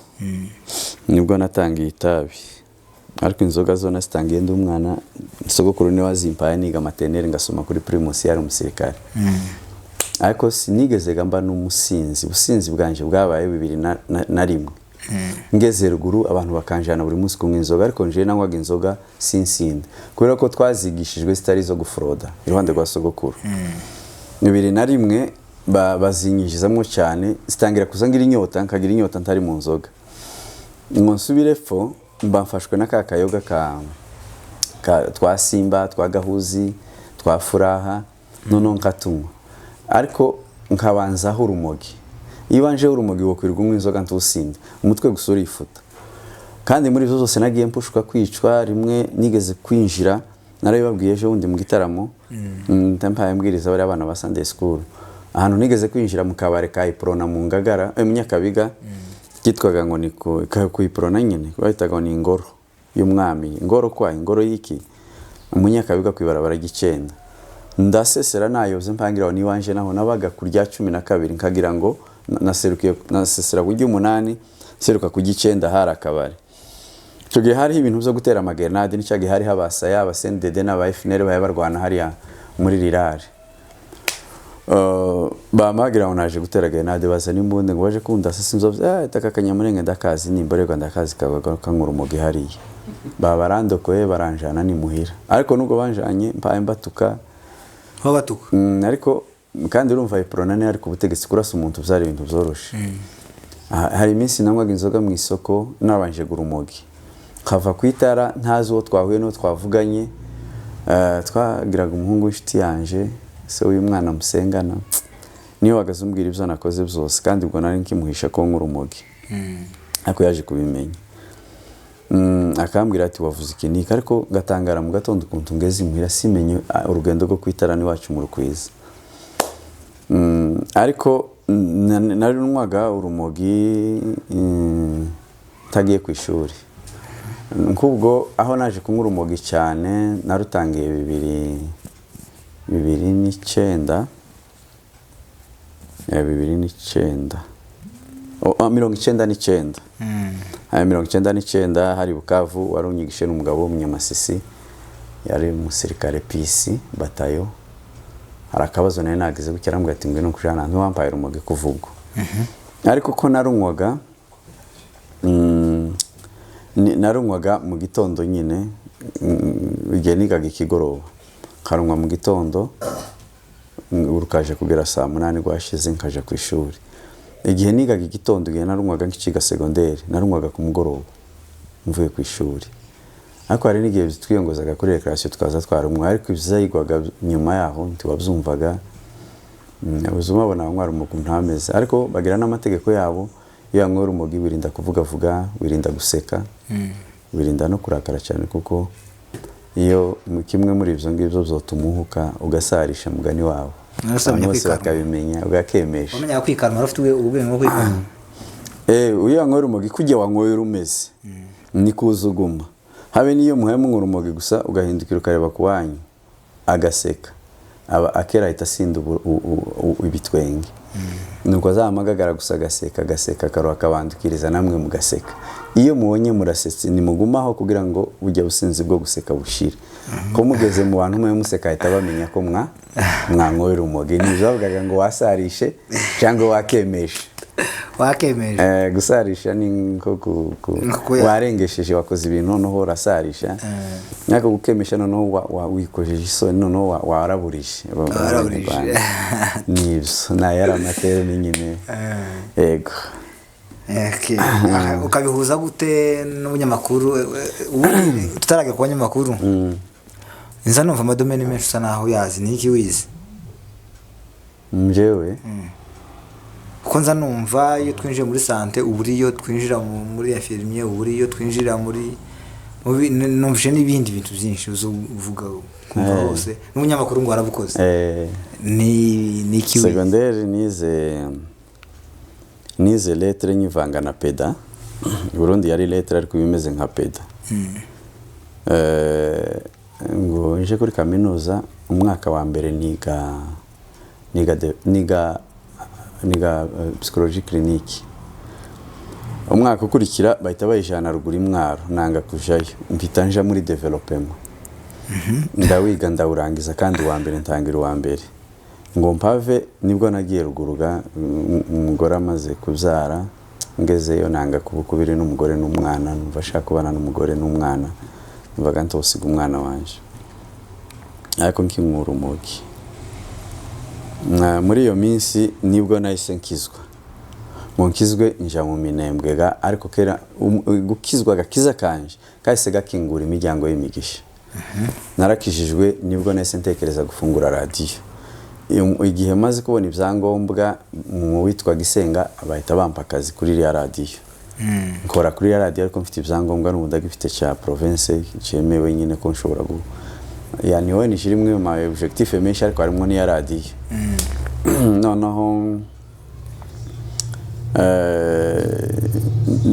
[SPEAKER 2] nibwo natangiye itabi, ariko inzoga zo nazitangiye ndi umwana. Sogokuru niwe wazimpaye niga maternelle, ngasoma kuri Primus, yari umusirikare. Ariko sinigeze mba n'umusinzi. Ubusinzi bwanje bwabaye 2001 ngeze ruguru, abantu bakanjana buri munsi kunywa inzoga, ariko njewe nanywaga inzoga sinsinde, kubera ko twazigishijwe zitari izo guforoda iruhande rwa sogokuru. 2001 bazinyinjizamo cyane, zitangira kuza ngira inyota, nkagira inyota ntari mu nzoga. Ngo nsubire epfo mba mfashwe na ka kayoga ka twa Simba, twa Gahuzi, twa Furaha, noneho nkatunywa, ariko nkabanzaho urumogi. Iyo ubanjeho urumogi wokwirirwa unywa inzoga ntusinde, umutwe gusa urifuta. Kandi muri izo zose nagiye mpushwa kwicwa. Rimwe nigeze kwinjira, narabibabwiye ejo bundi mu gitaramo, mpaye mbwiriza bariya bana ba Sunday school, ahantu nigeze kwinjira mu kabare ka Iprona mu Ngagara, mu Nyakabiga, kitwaga ngo ni ku Iprona nyine, bahitaga ngo ni ingoro y'umwami, ingoro kwa ingoro y'iki, mu Nyakabiga ku ibarabara ry'icenda. Ndasesera nayoze mpangira aho niwanje, naho nabaga ku rya 12, nkagira ngo naserukiye, nasesera ku ry'umunani, seruka ku ry'icenda hari akabari. Icyo gihe hariho ibintu byo gutera amagerenade, n'icyo gihe hariho abasaya, abasendede n'aba FNL bari barwana hariya muri rirare. Bamagira ngo naje gutera gerenade, bazana imbunda ngo baje kundasa, sinzovye, taka kanyamurenge ndakazi, nimborerwa ndakazi, kabaga kankura umugi hariya. Babarandokoye baranjana ni muhira, ariko nubwo banjanye mpaye mbatuka.
[SPEAKER 1] Aho batuka?
[SPEAKER 2] Ariko kandi urumva Iprona ni ariko ubutegetsi, kurasa umuntu byari ibintu byoroshe. Hari iminsi nanywaga inzoga mu isoko nabanje gurumogi, nkava ku itara ntazi uwo twahuye n'uwo twavuganye. Twagiraga umuhungu w'inshuti yanje, se w'uyu mwana musengana, niyo wagaze umbwira ibyo nakoze byose, kandi ubwo nari nkimuhisha ko nk'urumogi urumogi. Ariko yaje kubimenya, akambwira ati wavuze iki niki, ariko ngatangara mu gatondo ukuntu ngeze imuhira simenye urugendo rwo ku itara n'iwacu mu Rukwiza. Ariko nari nywaga urumogi ntagiye ku ishuri. Nk'ubwo aho naje kunywa urumogi cyane narutangiye 2009, 2009, 99. 99 hari Bukavu, wari unyigishe n'umugabo w'umunyamasisi, yari umusirikare PC batayo. Hari akabazo nari nagize gutya, arambwira ati ngwino nkujyane, ntiwampaye urumogi kuva ubwo. Ariko ko narunywaga, narunywaga mu gitondo nyine, igihe nigaga ikigoroba nkarunywa mu gitondo, rukaje kugera saa 8 rwashize nkaja ku ishuri. Igihe nigaga igitondo, igihe narunywaga nkiga segonderi, narunywaga ku mugoroba mvuye ku ishuri. Ariko hari n'igihe twiyongozaga kuri recreation tukaza twarumwa, ariko ibyayigwaga nyuma yaho ntiwabyumvaga. Ubuzima babona banywa urumogi ntameze, ariko bagira n'amategeko yabo. Iyo wanyweye urumogi wirinda kuvugavuga, wirinda guseka, wirinda no kurakara cyane, kuko iyo kimwe muri ibyo ngibyo byotuma uhuka ugasarisha mugani wawe,
[SPEAKER 1] Narasabye
[SPEAKER 2] abantu bose
[SPEAKER 1] kwikaruma.
[SPEAKER 2] bakabimenya ugakemesha.
[SPEAKER 1] Wamenyaga kwikaruma, wari ufite ubwenge bwo kwikaruma?
[SPEAKER 2] Iyo wanyweye urumogi kujya wanyweye rumeze ni kuzuguma, habe n'iyo muhaye munywa urumogi gusa ugahindukira ukareba ku wanyu agaseka, aba akera ahita asinda ibitwenge. Nuko azahamagara gusa agaseka, agaseka akaruha akabandukiriza namwe mugaseka. Iyo mubonye murasetse nimugumaho kugira ngo bujya businzi bwo guseka bushire. Ko mugeze mu bantu mwe museka, ahita bamenya ko mwanywera urumogi. Nibyo bavugaga ngo wasarishe cyangwa wakemeshe.
[SPEAKER 1] Wakemeje.
[SPEAKER 2] Gusarisha ni nko warengesheje, wakoze ibintu noneho urasarisha. Ariko gukemesha noneho wikojeje isoni, noneho waraburije.
[SPEAKER 1] Waraburije.
[SPEAKER 2] Nibyo, nayo ari amaterme nyine. Yego.
[SPEAKER 1] Okay. Ukabihuza gute n'ubunyamakuru? Ubundi tutarajya ku banyamakuru, nza numva amadomeni menshi usa naho uyazi. Ni iki wize?
[SPEAKER 2] Njyewe?
[SPEAKER 1] Kuko nza numva iyo twinjiye muri santé, ubu iyo twinjira muri infirmier, ubu iyo twinjira muri numvise n'ibindi bintu byinshi uzi uvuga kumva hose, n'ubunyamakuru ngo warabukoze. Ni iki wize?
[SPEAKER 2] Secondaire nize lettres nyivanga na péda. Burundi yari lettres ariko bimeze nka péda. Ngo nje kuri kaminuza, umwaka wa mbere niga psychologie clinique. Umwaka ukurikira bahita bayijana ruguru imwaro, nanga kujayo, mpita nja muri développement. Ndawiga, ndawurangiza, kandi uwa mbere, ntangira uwa mbere. Ngo mpave nibwo nagiye ruguru ga umugore amaze kubyara. Ngezeyo nanga kuba ukubiri n'umugore n'umwana, numva ashaka kubana n'umugore n'umwana, numvaga ntosiga umwana wanje, ariko nkinywa urumogi. Muri iyo minsi nibwo nahise nkizwa. Ngo nkizwe nja mu Minembwe ga, ariko kera gukizwa agakiza kanje kahise gakingura imiryango y'imigisha. Narakijijwe, nibwo nahise ntekereza gufungura radiyo. Igihe maze kubona ibyangombwa, mu witwa Gisenga bahita bampa akazi kuri iriya radiyo. Nkora kuri iriya radiyo ariko mfite ibyangombwa n'ubu ndagifite cya province cyemewe nyine ko nshobora gu ya ni ONG imwe mu ma objectif menshi, ariko harimo n'iya radiyo. Noneho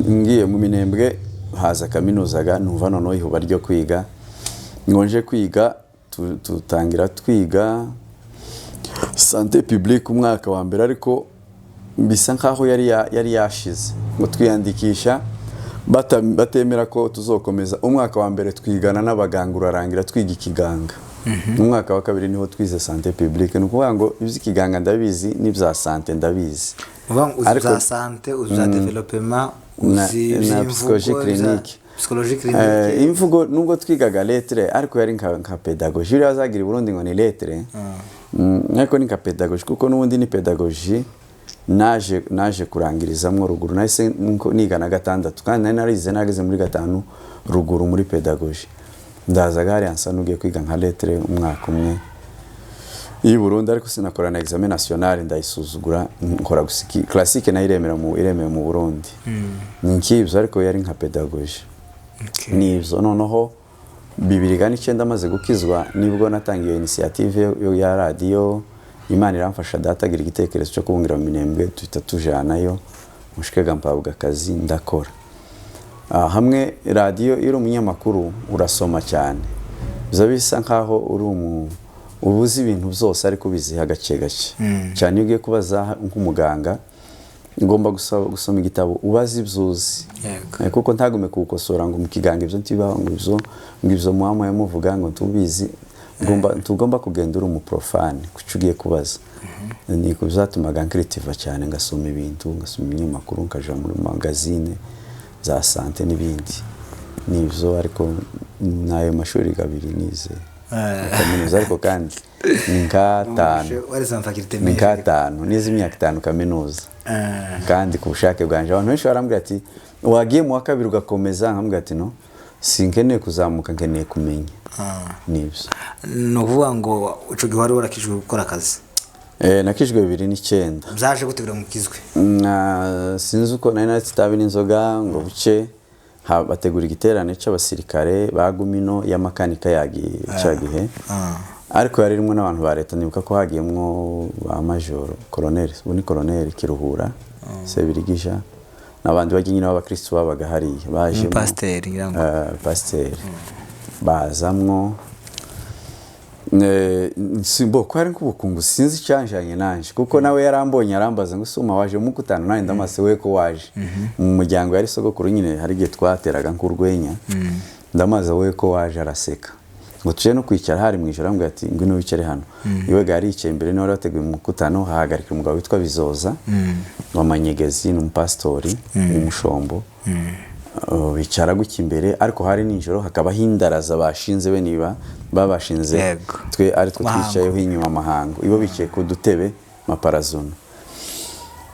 [SPEAKER 2] ngiye mu Minembwe haza kaminuza ga, numva noneho ihuba ryo kwiga. Ngo nje kwiga, tutangira twiga santé publique umwaka wa mbere, ariko bisa nkaho yari yashize. Ngo twiyandikisha, batemera ko tuzokomeza. Umwaka wa mbere twigana n'abaganga urarangira, twiga ikiganga. Umwaka wa kabiri niho twize santé publique. Ni ukuvuga ngo iby'ikiganga ndabizi n'ibya santé ndabizi.
[SPEAKER 1] Uvuga ngo uzi
[SPEAKER 2] Ariko
[SPEAKER 1] bya santé, uzi bya développement, uzi
[SPEAKER 2] na
[SPEAKER 1] iby'imvugo,
[SPEAKER 2] psychologie clinique.
[SPEAKER 1] Psychologie clinique.
[SPEAKER 2] Imvugo nubwo twigaga lettres, ariko yari nka pédagogie. Uriya azagira i Burundi ngo ni lettres, ariko ni nka pédagogie, kuko n'ubundi ni pédagogie. Naje kurangirizamwo ruguru, nahise niga na gatandatu, kandi nari narize nageze muri gatanu ruguru muri pédagogie. Ndazaga hariya nsa n'ugiye kwiga nka lettres umwaka umwe i Burundi, ariko sinakora na examen national, ndayisuzugura, nkora gusa classique nayo iremera mu iremewe mu Burundi. Ni nk'ibyo, ariko yari nka pédagogie. Nibyo. Noneho 2009 amaze gukizwa, nibwo natangiye initiative ya radiyo. Imana iramfasha, data agira igitekerezo cyo kubungira mu Minembwe, tuhita tujanayo, mushikega mpabwa akazi, ndakora. Hamwe radiyo, iyo uri umunyamakuru urasoma cyane, biza bisa nkaho uri uba uzi ibintu byose, ariko ubiziha gake gake cyane. Iyo ugiye kubaza nk'umuganga, ngomba gusoma igitabo, ubaze ibyo uzi. Kuko ntagume kuwukosora ngo mu kiganga ibyo ntibibaho, ngo ibyo muhamu yamuvuga ngo tubizi. Tugomba kugenda uri umuprofane kuco ugiye kubaza. Ni ku byatumaga nkiritiva cyane, ngasoma ibintu, ngasoma ibinyamakuru, nkaja muri magazine za santé n'ibindi. Nibyo, ariko n'ayo mashuri abiri nize kaminuza, ariko kandi ni nk'atanu.
[SPEAKER 1] Warize amafaculté
[SPEAKER 2] Ni
[SPEAKER 1] menshi.
[SPEAKER 2] nk'atanu nize, imyaka 5 kaminuza, kandi ku bushake bwanjye. Abantu benshi barambwira ati wagiye mu wa kabiri ugakomeza, nkambwira ati no, sinkeneye kuzamuka, nkeneye kumenya. Nibyo.
[SPEAKER 1] Ni ukuvuga ngo ico gihe wari warakijwe gukora akazi?
[SPEAKER 2] Nakijwe 2009.
[SPEAKER 1] Byaje gute kugira ngo ukizwe?
[SPEAKER 2] Sinzi uko nari naretse itabi n'inzoga, ngo buce bategura igiterane cy'abasirikare ba Gumino y'amakanika yagiye cya gihe, ariko yari irimo n'abantu ba leta. Nibuka ko hagiyemwo ba majoro, koroneri, ubu ni koroneri Kiruhura Sebirigija, n'abandi bajya nyine b'abakristu babaga hariya bajemo.
[SPEAKER 1] Umupasiteri ngira ngo.
[SPEAKER 2] Pasiteri bazamwo. Simbo ko hari nk'ubukungu, sinzi icyanjanye nanje, kuko nawe yarambonye arambaza ngo suma waje mu kutano, nanjye ndamase we ko waje mu muryango, yari sogokuru nyine, hari igihe twateraga nk'urwenya, ndamaze we ko waje, araseka. Ngo tuje no kwicara, hari mu ijoro, arambwira ati: "Ngwino wicare hano." Iwe gari yicaye imbere, niwe wari wateguye umukutano. Hahagarika umugabo witwa Bizoza wa Manyegezi, ni umupasitori w'umushombo. Bicara gutya imbere, ariko hari nijoro, hakabaho indaraza bashinze, be niba babashinze. Twe ari two
[SPEAKER 1] Mahango.
[SPEAKER 2] twicayeho inyuma amahango, ibo bicaye ku dutebe maparazono.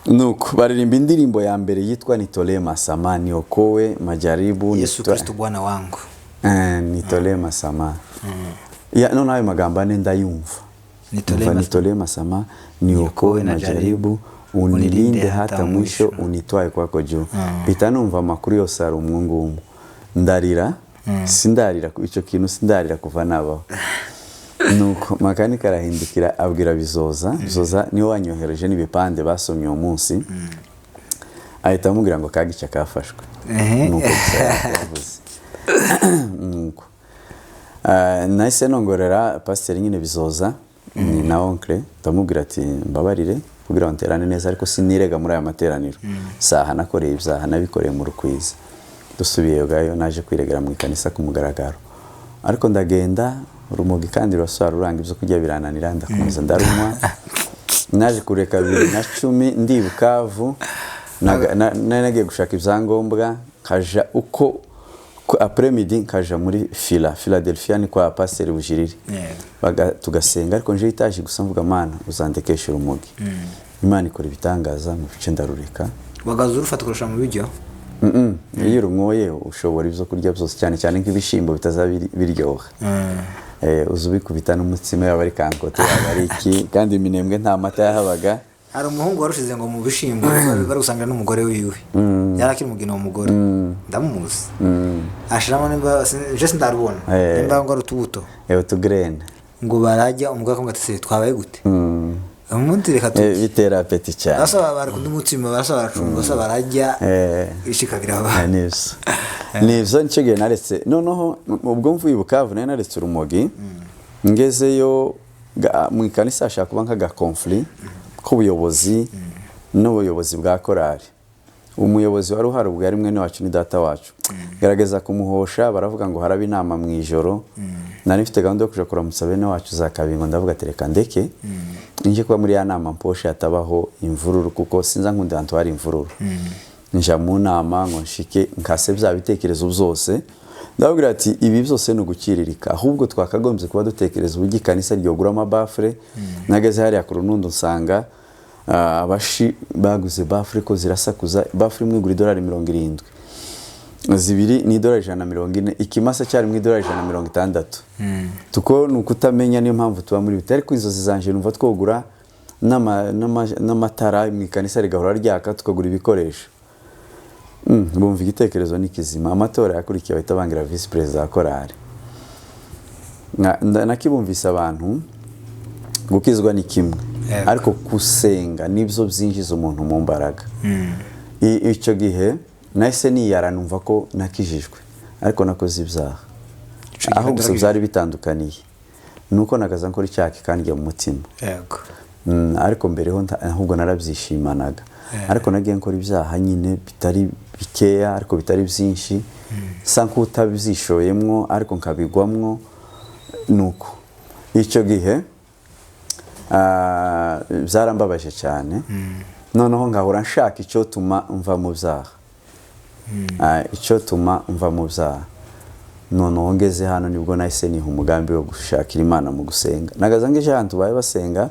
[SPEAKER 2] Nuko baririmba indirimbo ya mbere yitwa "Nitolee msamaha, niokoe majaribu."
[SPEAKER 1] Yesu Kristo Bwana wangu.
[SPEAKER 2] Nitolee msamaha. Ya, none ayo magambo ane ndayumva.
[SPEAKER 1] Nitolee
[SPEAKER 2] Numva, "Nitolee msamaha, niokoe majaribu, unilinde hata mwisho, unitwae kwako juu." Mpita numva amakuru yose ari umwo ngumwo, ndarira. Sindarira icyo kintu, sindarira kuva nabaho. Nuko makanika arahindukira abwira Bizoza. Bizoza niwe wanyohereje n'ibipande basomye uwo munsi. Ahita amubwira ngo kagica kafashwe. Nuko gusa yavuze. Nuko nahise nongorera pasiteri nyine Bizoza, ni na oncle, ndamubwira ati: "Mbabarire kugira ngo nterane neza, ariko sinirega muri aya materaniro, saha nakoreye ibyaha nabikoreye mu Rukwiza." Dusubiye gayo, naje kwiregera mu ikanisa ku mugaragaro, ariko ndagenda urumogi kandi rurasara ruranga, ibyo kurya birananira, ndakomeza ndarunywa. Naje kureka 2010 ndi i Bukavu. Nari nagiye gushaka ibyangombwa, nkaja uko après midi nkaja muri Philadelphia, ni kwa pasiteri Bujiriri. Tugasenga, ariko nje itaje gusa mvuga: "Mana, uzandekesha urumogi." Imana ikora ibitangaza mu bice, ndarureka.
[SPEAKER 1] Wagaza urufata ukarusha mu biryo?
[SPEAKER 2] Mm-mm. Iyo urunyoye ushobora ibyo kurya byose, cyane cyane nk'ibishyimbo bitaza biryoha. Uza ubikubita n'umutsima, yaba ari kankoto, yaba ari iki. Kandi iminembwe nta mata yahabaga.
[SPEAKER 1] Hari umuhungu warushize ngo mu bishyimbo, bari gusangira n'umugore wiwe, yari akiri umugeni, uwo mugore ndamuzi, ashiramo nimba je sindarubona, nimba ngo ari utubuto.
[SPEAKER 2] Utugrene.
[SPEAKER 1] Ngo barajya, umugore akamubwira ati: "Se twabaye gute umunsi? Reka turye."
[SPEAKER 2] Bitera appétit cyane.
[SPEAKER 1] Barasaba bari kundi umutsima, barasaba baracunga, barasaba barajya, ishikagira abantu.
[SPEAKER 2] Nivyo, nicyo gihe naretse. Noneho ubwo mvuye i Bukavu, nari naretse urumogi, ngezeyo mu ikanisa hashaka kuba nk'agaconflit k'ubuyobozi n'ubuyobozi bwa korali. Umuyobozi wari uhari ubwo yari mwene wacu, ni data wacu. Gerageza kumuhosha, baravuga ngo haraba inama mu ijoro. Nari mfite gahunda yo kuja kuramutsa bene wacu za Kabingo, ndavuga ati: "Reka ndeke nje kuba muri ya nama mposhe, hatabaho imvururu," kuko sinza nkunda ahantu hari imvururu. Nja mu nama ngo nshike nkase bya bitekerezo byose, ndababwira ati: "Ibi byose ni ugukiririka, ahubwo twakagombye kuba dutekereza uburyo ikanisa ryogura amabaffle." Nageze hariya ku Runundo nsanga abashi baguze baffle ko zirasakuza. Baffle imwe igura idolari 70, zibiri ni idolari 140, ikimasa cyari mu idolari 160. Tuko ni ukutamenya, niyo mpamvu tuba muri biti. Ariko inzozi zanje numva twogura n'amatara mu ikanisa rigahora ryaka, tukagura ibikoresho. Bumva igitekerezo ni kizima. Amatora yakurikiye bahita bangira visi perezida wa korali. Nakibumvise abantu, gukizwa ni kimwe, ariko gusenga nibyo byinjiza umuntu mu mbaraga. Icyo gihe nahise niyara, numva ko nakijijwe ariko nakoze ibyaha.
[SPEAKER 1] Icyo gihe
[SPEAKER 2] Aho gusa
[SPEAKER 1] ndakijijwe.
[SPEAKER 2] byari bitandukaniye nuko nagaza nkora icyaha kikandya mu mutima. Ariko mbere ho ahubwo narabyishimanaga. Ariko nagiye nkora ibyaha nyine bitari bikeya, ariko bitari byinshi, nsa nk'utabyishoyemwo ariko nkabigwamwo. Nuko icyo gihe byarambabaje cyane. Noneho nkahora nshaka icyo tuma mva mu byaha. Icyo tuma mva mu byaha. Noneho ngeze hano nibwo nahise niha umugambi wo gushakira Imana mu gusenga. Nagaza ngeje ahantu baye basenga,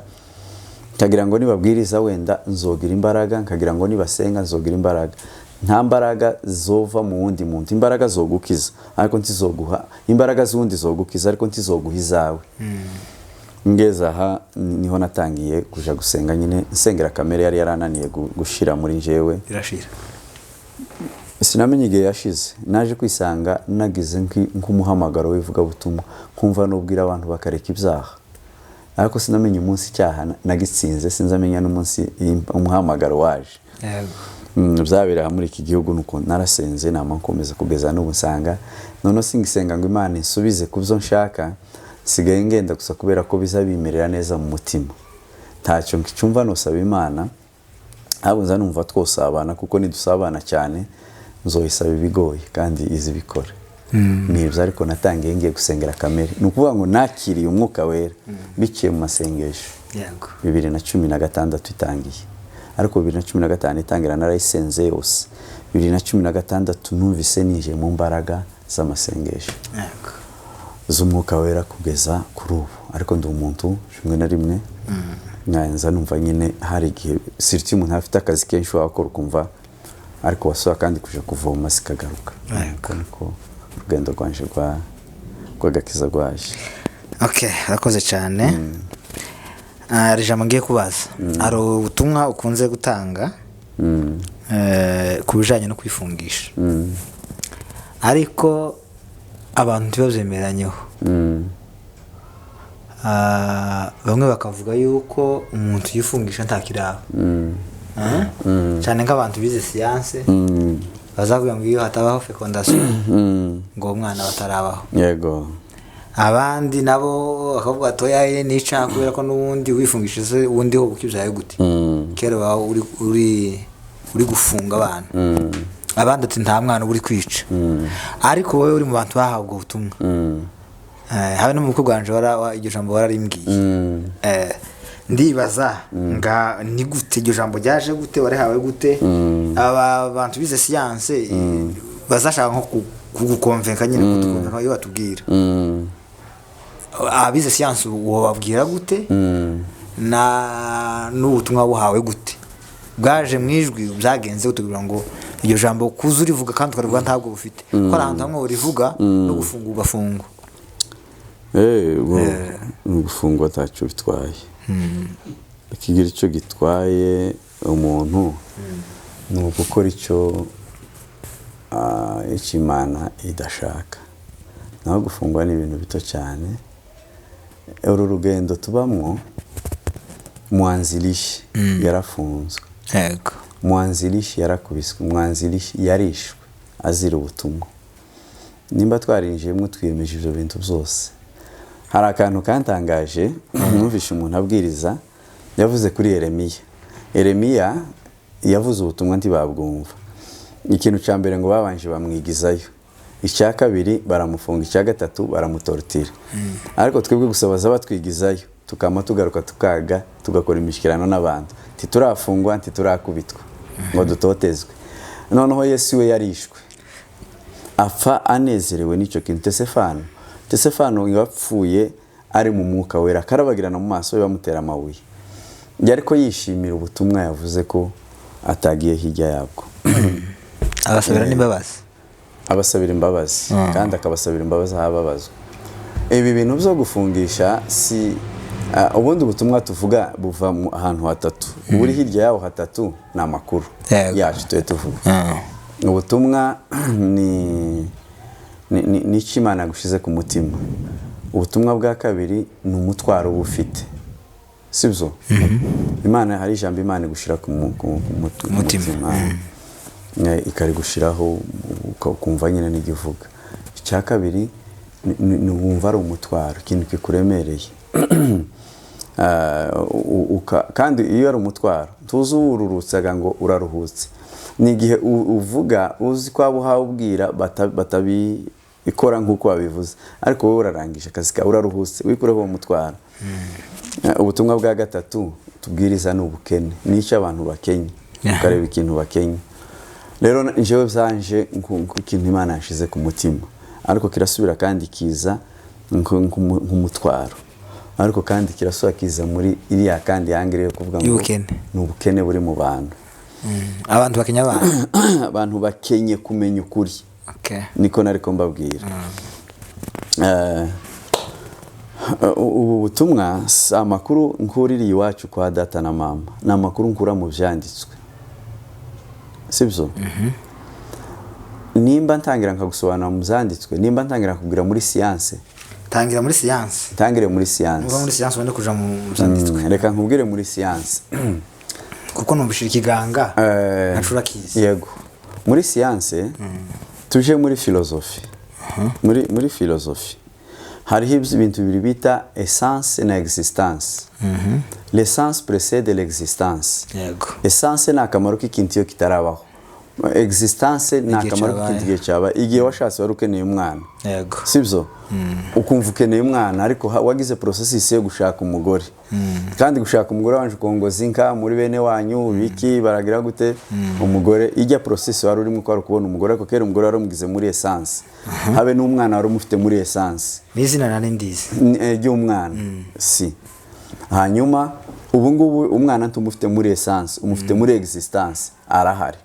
[SPEAKER 2] nkagira ngo nibabwiriza wenda nzogira imbaraga, nkagira ngo nibasenga nzogira imbaraga. Nta mbaraga zova mu wundi muntu. Imbaraga zogukiza ariko ntizoguha imbaraga z'uwundi, zogukiza ariko ntizoguha izawe. Ngeze aha niho natangiye kuja gusenga nyine, nsengera kamere yari yarananiye gushira muri njyewe.
[SPEAKER 1] Irashira.
[SPEAKER 2] Sinamenye igihe yashize. Naje kwisanga nagize nk'umuhamagaro w'ivugabutumwa, nkumva nubwira abantu bakareka ibyaha, ariko sinamenye umunsi icyaha nagitsinze, sinzamenya n'umunsi umuhamagaro waje. Byabereye aha muri iki gihugu. Nuko narasenze, nama nkomeza kugeza n'ubu. Nsanga noneho singisenga ngo Imana insubize ku byo nshaka, nsigaye ngenda gusa kubera ko biza bimerera neza mu mutima. Ntacyo ncyumva nosaba Imana, ahubwo nza numva twosabana, kuko nidusabana cyane nzoyisaba ibigoye kandi izi bikora. Nibyo, ariko natangiye ngiye gusengera kamere. Ni ukuvuga ngo nakiriye Umwuka Wera biciye mu masengesho. 2016 itangiye, ariko 2015 itangira narayisenze yose. 2016 numvise ninjiye mu mbaraga z'amasengesho z'Umwuka Wera kugeza kuri ubu. Ariko ndi umuntu rimwe na rimwe nyanza numva nyine hari igihe, surtout umuntu afite akazi kenshi wakora ukumva, ariko wasaba kandi kuja kuvoma zikagaruka. Uko niko urugendo rwanje rw'agakiza rwaje.
[SPEAKER 1] Okay, urakoze cyane. Hari ijambo ngiye kubaza. Hari ubutumwa ukunze gutanga ku bijyanye no kwifungisha, ariko abantu ntibabyemeranyeho. Bamwe bakavuga yuko umuntu yifungisha ntakiraba. Cyane nk'abantu bize siyanse bazavuga ngo iyo hatabaho fécondation ngo uwo mwana batarabaho. Abandi nabo bakavuga ati: "Oya, nica kubera ko n'ubundi wifungishije ubundi ho ukibyaye gute?" Kera waba uri gufunga abana. Abandi ati: "Nta mwana uba uri kwica." Ariko wowe uri mu bantu bahabwa ubutumwa. Habe no mu bukwe bwanje iryo jambo wararimbwiye. Ndibaza nga ni gute iryo jambo ryaje, gute warihawe, gute aba bantu bize siyanse bazashaka nko kuguconvainca nyine, kuduconvainca iyo batubwira. Abize siyanse wababwira gute na n'ubutumwa buhawe gute, bwaje mu ijwi, byagenze gute kugira ngo iryo jambo kuza urivuga kandi ukarivuga ntabwo bufite ko hari ahantu hamwe urivuga no gufunga ugafungwa?
[SPEAKER 2] Ubwo ni ugufungwa atacyo bitwaye. Ikigira icyo gitwaye umuntu ni ugukora icyo Imana idashaka. Naho gufungwa ni ibintu bito cyane. Uru rugendo tubamwo, mwanzilishi yarafunzwe, mwanzilishi yarakubiswe, mwanzilishi yarishwe azira ubutumwa. Nimba twarinjiyemo twiyemeje ibyo bintu byose. Hari akantu kantangaje numvishe umuntu abwiriza, yavuze kuri Yeremiya. Yeremiya yavuze ubutumwa ntibabwumva. Ikintu cya mbere ngo babanje bamwigizayo, icya kabiri baramufunga, icya gatatu baramutorotira. Ariko twebwe gusa baza batwigizayo, tukama tugaruka, tukaga tugakora imishyikirano n'abantu, ntiturakubitwa, ntiturakubitwa ngo dutotezwe. Noneho Yesu we yarishwe, apfa anezerewe n'icyo kintu. Tesefano yapfuye ari mu Mwuka Wera, akarabagirana mu maso ye, bamutera amabuye, ariko yishimira ubutumwa yavuze ko atagiye hirya yabwo.
[SPEAKER 1] Abasabira n'imbabazi.
[SPEAKER 2] Abasabira imbabazi, kandi akabasabira imbabazi aho ababazwa. Ibi bintu byo gufungisha si ubundi butumwa tuvuga buva mu ahantu hatatu. Buri hirya yaho hatatu ni amakuru yacu tube tuvuga. Ubutumwa ni icyo Imana yagushize ku mutima. Ubutumwa bwa kabiri ni umutwaro uba ufite, sibyo? Imana, hari ijambo Imana igushyira ku
[SPEAKER 1] mutima.
[SPEAKER 2] Mutima. Ikarigushyiraho ukumva nyine n'igivuga. Icya kabiri ni wumva ari umutwaro, ikintu kikuremereye. Kandi iyo ari umutwaro ntuzi uwururutsaga ngo uraruhutse. Ni igihe uvuga uzi ko abo uhawe ubwira batabikora nk'uko wabivuze, ariko wowe urarangije akazi kawe, uraruhutse, wikureho uwo mutwaro. Ubutumwa bwa gatatu tubwiriza ni ubukene, n'icyo abantu bakenye, ukareba ikintu bakenye. Rero njyewe byanje nk'ikintu Imana yashize ku mutima, ariko kirasubira kandi kiza nk'umutwaro, ariko kandi kirasubira kiza muri iriya kandi yangire yo kuvuga ngo
[SPEAKER 1] Y'ubukene.
[SPEAKER 2] ni ubukene buri mu bantu.
[SPEAKER 1] Abantu bakenya abantu.
[SPEAKER 2] Abantu bakenye kumenya ukuri. Niko nariko mbabwira. Ubu butumwa si amakuru nkuririye iwacu kwa data na mama, ni amakuru nkura mu byanditswe, sibyo? Nimba ntangira nkagusobanura mu byanditswe, nimba ntangira nkakubwira muri siyanse.
[SPEAKER 1] Tangira muri siyanse.
[SPEAKER 2] Ntangire muri siyanse.
[SPEAKER 1] Uva muri siyanse ubone kuja mu byanditswe.
[SPEAKER 2] Reka nkubwire muri siyanse.
[SPEAKER 1] Kuko numvishije ikiganga ntacu urakizi.
[SPEAKER 2] Yego, muri siyanse tuje muri filozofi. Muri filozofi hariho ibintu bibiri bita essence na existence. L'essence précède l'existence. Essence ni akamaro k'ikintu iyo kitarabaho. Existence ni
[SPEAKER 1] Igihe
[SPEAKER 2] akamaro
[SPEAKER 1] cyabaye.
[SPEAKER 2] k'ikindi gihe cyabaye, igihe washatse wari ukeneye umwana, sibyo? Ukumva ukeneye umwana, ariko wagize processus yo gushaka umugore, kandi gushaka umugore wanje ukongoza inka muri bene wanyu, biki baragira gute umugore, ijya process wari urimo ko wari kubona umugore, ariko kera umugore wari umugize muri essence, habe n'umwana wari umufite muri essence.
[SPEAKER 1] N'izina nari ndizi.
[SPEAKER 2] Ry'umwana si hanyuma ubu ngubu umwana ntumufite muri essence, umufite muri existence, arahari.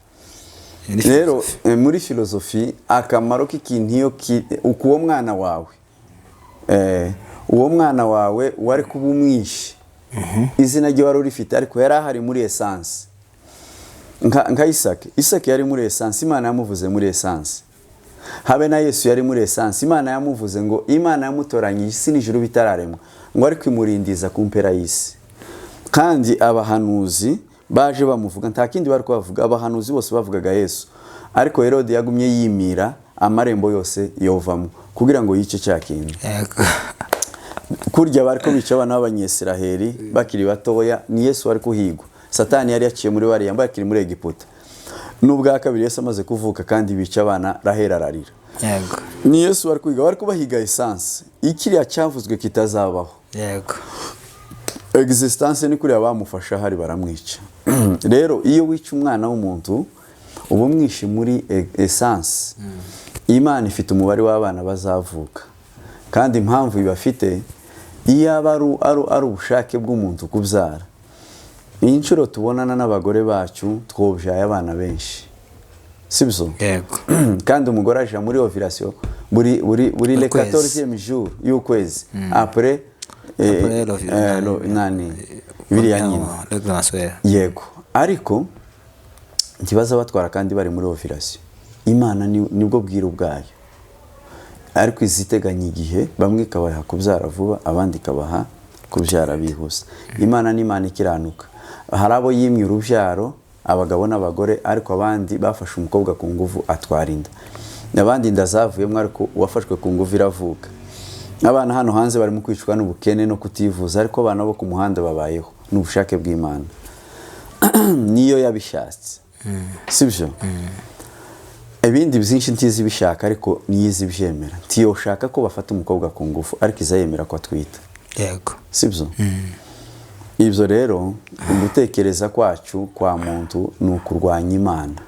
[SPEAKER 1] Ni
[SPEAKER 2] Rero
[SPEAKER 1] philosophie.
[SPEAKER 2] Muri filozofi, akamaro k'ikintu iyo uko uwo mwana wawe wari kuba umwishe, izina rye wari urifite, ariko yari ahari muri essence, nka Isake. Isake yari muri essence, Imana yamuvuze muri essence. Habe na Yesu yari muri essence, Imana yamuvuze ngo Imana yamutoranyije isi n'ijuru bitararemwa, ngo ariko imurindiza ku mpera y'isi. Kandi abahanuzi baje bamuvuga, nta kindi bari kubavuga, abahanuzi bose bavugaga Yesu, ariko Herode yagumye yimira amarembo yose yovamo kugira ngo yice cya kintu. Kurya bari ko bica abana b'Abanyesiraheli bakiri batoya, ni Yesu wari kuhigwa. Satani yari yaciye muri bariya bakiri muri Egiputa. N'ubwa kabiri Yesu amaze kuvuka kandi bica abana, Raheli ararira. Ni Yesu wari kwiga, bari kubahiga essence, ikiriya cyavuzwe kitazabaho. Existence ni kuriya bamufasha hari baramwica. Rero iyo wica umwana w'umuntu, uba umwishe muri essence. Imana ifite umubare w'abana bazavuka, kandi impamvu ibafite, iyo aba ari ubushake bw'umuntu kubyara, iyi nshuro tubonana n'abagore bacu twobyaye abana benshi, sibyo?
[SPEAKER 1] Yego.
[SPEAKER 2] Kandi umugore aja muri ovulation buri le
[SPEAKER 1] Ukwezi.
[SPEAKER 2] 14e jour y'ukwezi après.
[SPEAKER 1] Après
[SPEAKER 2] Nani biriya nyine.
[SPEAKER 1] Règle mensuelle.
[SPEAKER 2] Yego, ariko ntibaza batwara kandi bari muri ovulation. Imana nibwo bwiru bwayo, ariko iziteganya igihe, bamwe ikabaha kubyara vuba, abandi ikabaha kubyara bihuse. Imana ni Imana ikiranuka. Hari abo yimye urubyaro, abagabo n'abagore, ariko abandi bafashe umukobwa ku nguvu atwara inda, abandi inda zavuyemo, ariko uwafashwe ku nguvu iravuka. Abana hano hanze barimo kwicwa n'ubukene no kutivuza, ariko abana bo ku muhanda babayeho. Ni ubushake bw'Imana, niyo yabishatse, sibyo? Ibindi byinshi ntizi ibishaka, ariko niyo izi ibyemera. Ntiyoshaka ko bafata umukobwa ku ngufu, ariko izayemera ko atwita. Sibyo? Ibyo rero, gutekereza kwacu kwa muntu ni ukurwanya Imana,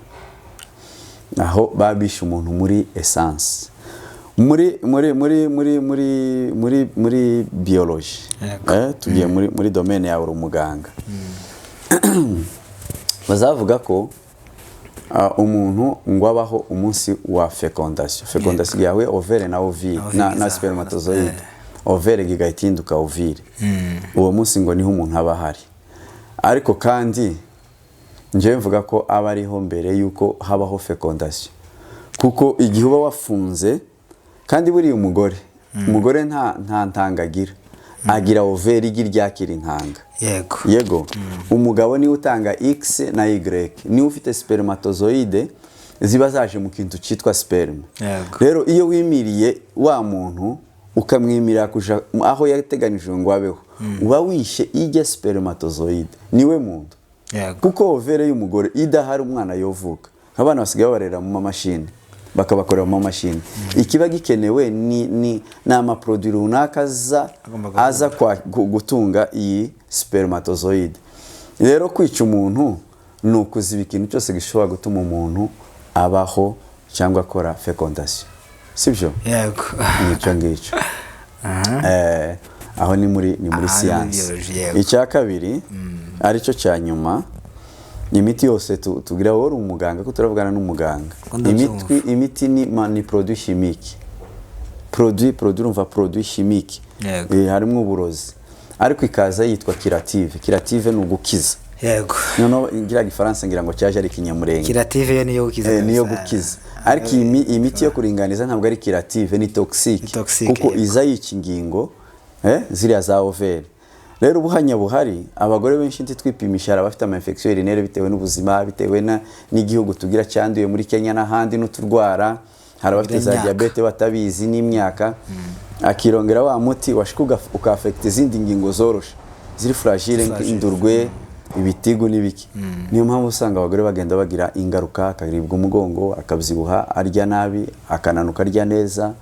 [SPEAKER 2] aho babishe umuntu muri essence, muri biology. Tugiye muri domaine yawe, uri umuganga, bazavuga ko umuntu ngo abaho umunsi wa fécondation. Fécondation yawe, ovaire na ovule
[SPEAKER 1] Ovule
[SPEAKER 2] na spermatozoïde, ovaire igahita ihinduka ovule, uwo munsi ngo niho umuntu aba ahari. Ariko kandi njyewe mvuga ko aba ariho mbere y'uko habaho fécondation, kuko igihe uba wafunze, kandi buriya umugore nta ntanga agira, agira ovaire, igi ryakira intanga. Yego, umugabo niwe utanga X na Y, niwe ufite spermatozoïde ziba zaje mu kintu cyitwa sperme. Rero iyo wimiriye wa muntu, ukamwimirira kuja aho yateganijwe ngo abeho, uba wishe ijya spermatozoïde, niwe muntu. Kuko ovaire y'umugore idahari, umwana yovuka. Abana basigaye babarera mu mamashini, bakabakorera mu mamashini. Ikiba gikenewe ni amaproduit runaka aza
[SPEAKER 1] Agomba guhura.
[SPEAKER 2] aza gutunga iyi spermatozoïde. Rero kwica umuntu ni ukuziba ikintu cyose gishobora gutuma umuntu abaho cyangwa akora fécondation, sibyo?
[SPEAKER 1] Yego.
[SPEAKER 2] Nicyo ngicyo. Aho ni muri
[SPEAKER 1] Aha ni muri
[SPEAKER 2] siyansi.
[SPEAKER 1] biology, yego.
[SPEAKER 2] Icya kabiri, aricyo cya nyuma, imiti yose tugira, wowe uri umuganga, ko turavugana n'umuganga.
[SPEAKER 1] Ko ndabyumva.
[SPEAKER 2] Imiti ni produit chimique, produit, urumva, produit chimique. Harimo uburozi, ariko ikaza yitwa curative. Curative ni ugukiza. Noneho ngira Gifaransa, ngira ngo cyaje ari Ikinyamurenge.
[SPEAKER 1] Curative yo niyo gukiza.
[SPEAKER 2] Niyo
[SPEAKER 1] Kabisa.
[SPEAKER 2] gukiza, ariko iyi miti yo kuringaniza ntabwo ari curative, ni toxique.
[SPEAKER 1] Ni toxique,
[SPEAKER 2] kuko iza yica ingingo, ziriya za ovaire. Rero ubuhanya buhari, abagore benshi ntitwipimisha, hari abafite ama infection urinaire bitewe n'ubuzima, bitewe n'igihugu tugira cyanduye, muri Kenya n'ahandi n'uturwara, hari abafite za
[SPEAKER 1] N'imyaka.
[SPEAKER 2] diabète batabizi n'imyaka, akirongera wa muti washika ukafekita izindi ngingo zoroshe ziri fragile.
[SPEAKER 1] Fragile.
[SPEAKER 2] Indurwe. Ibitigu n'ibiki. Niyo mpamvu usanga abagore bagenda bagira ingaruka, akaribwa umugongo, akabyibuha, arya nabi, akananuka arya neza.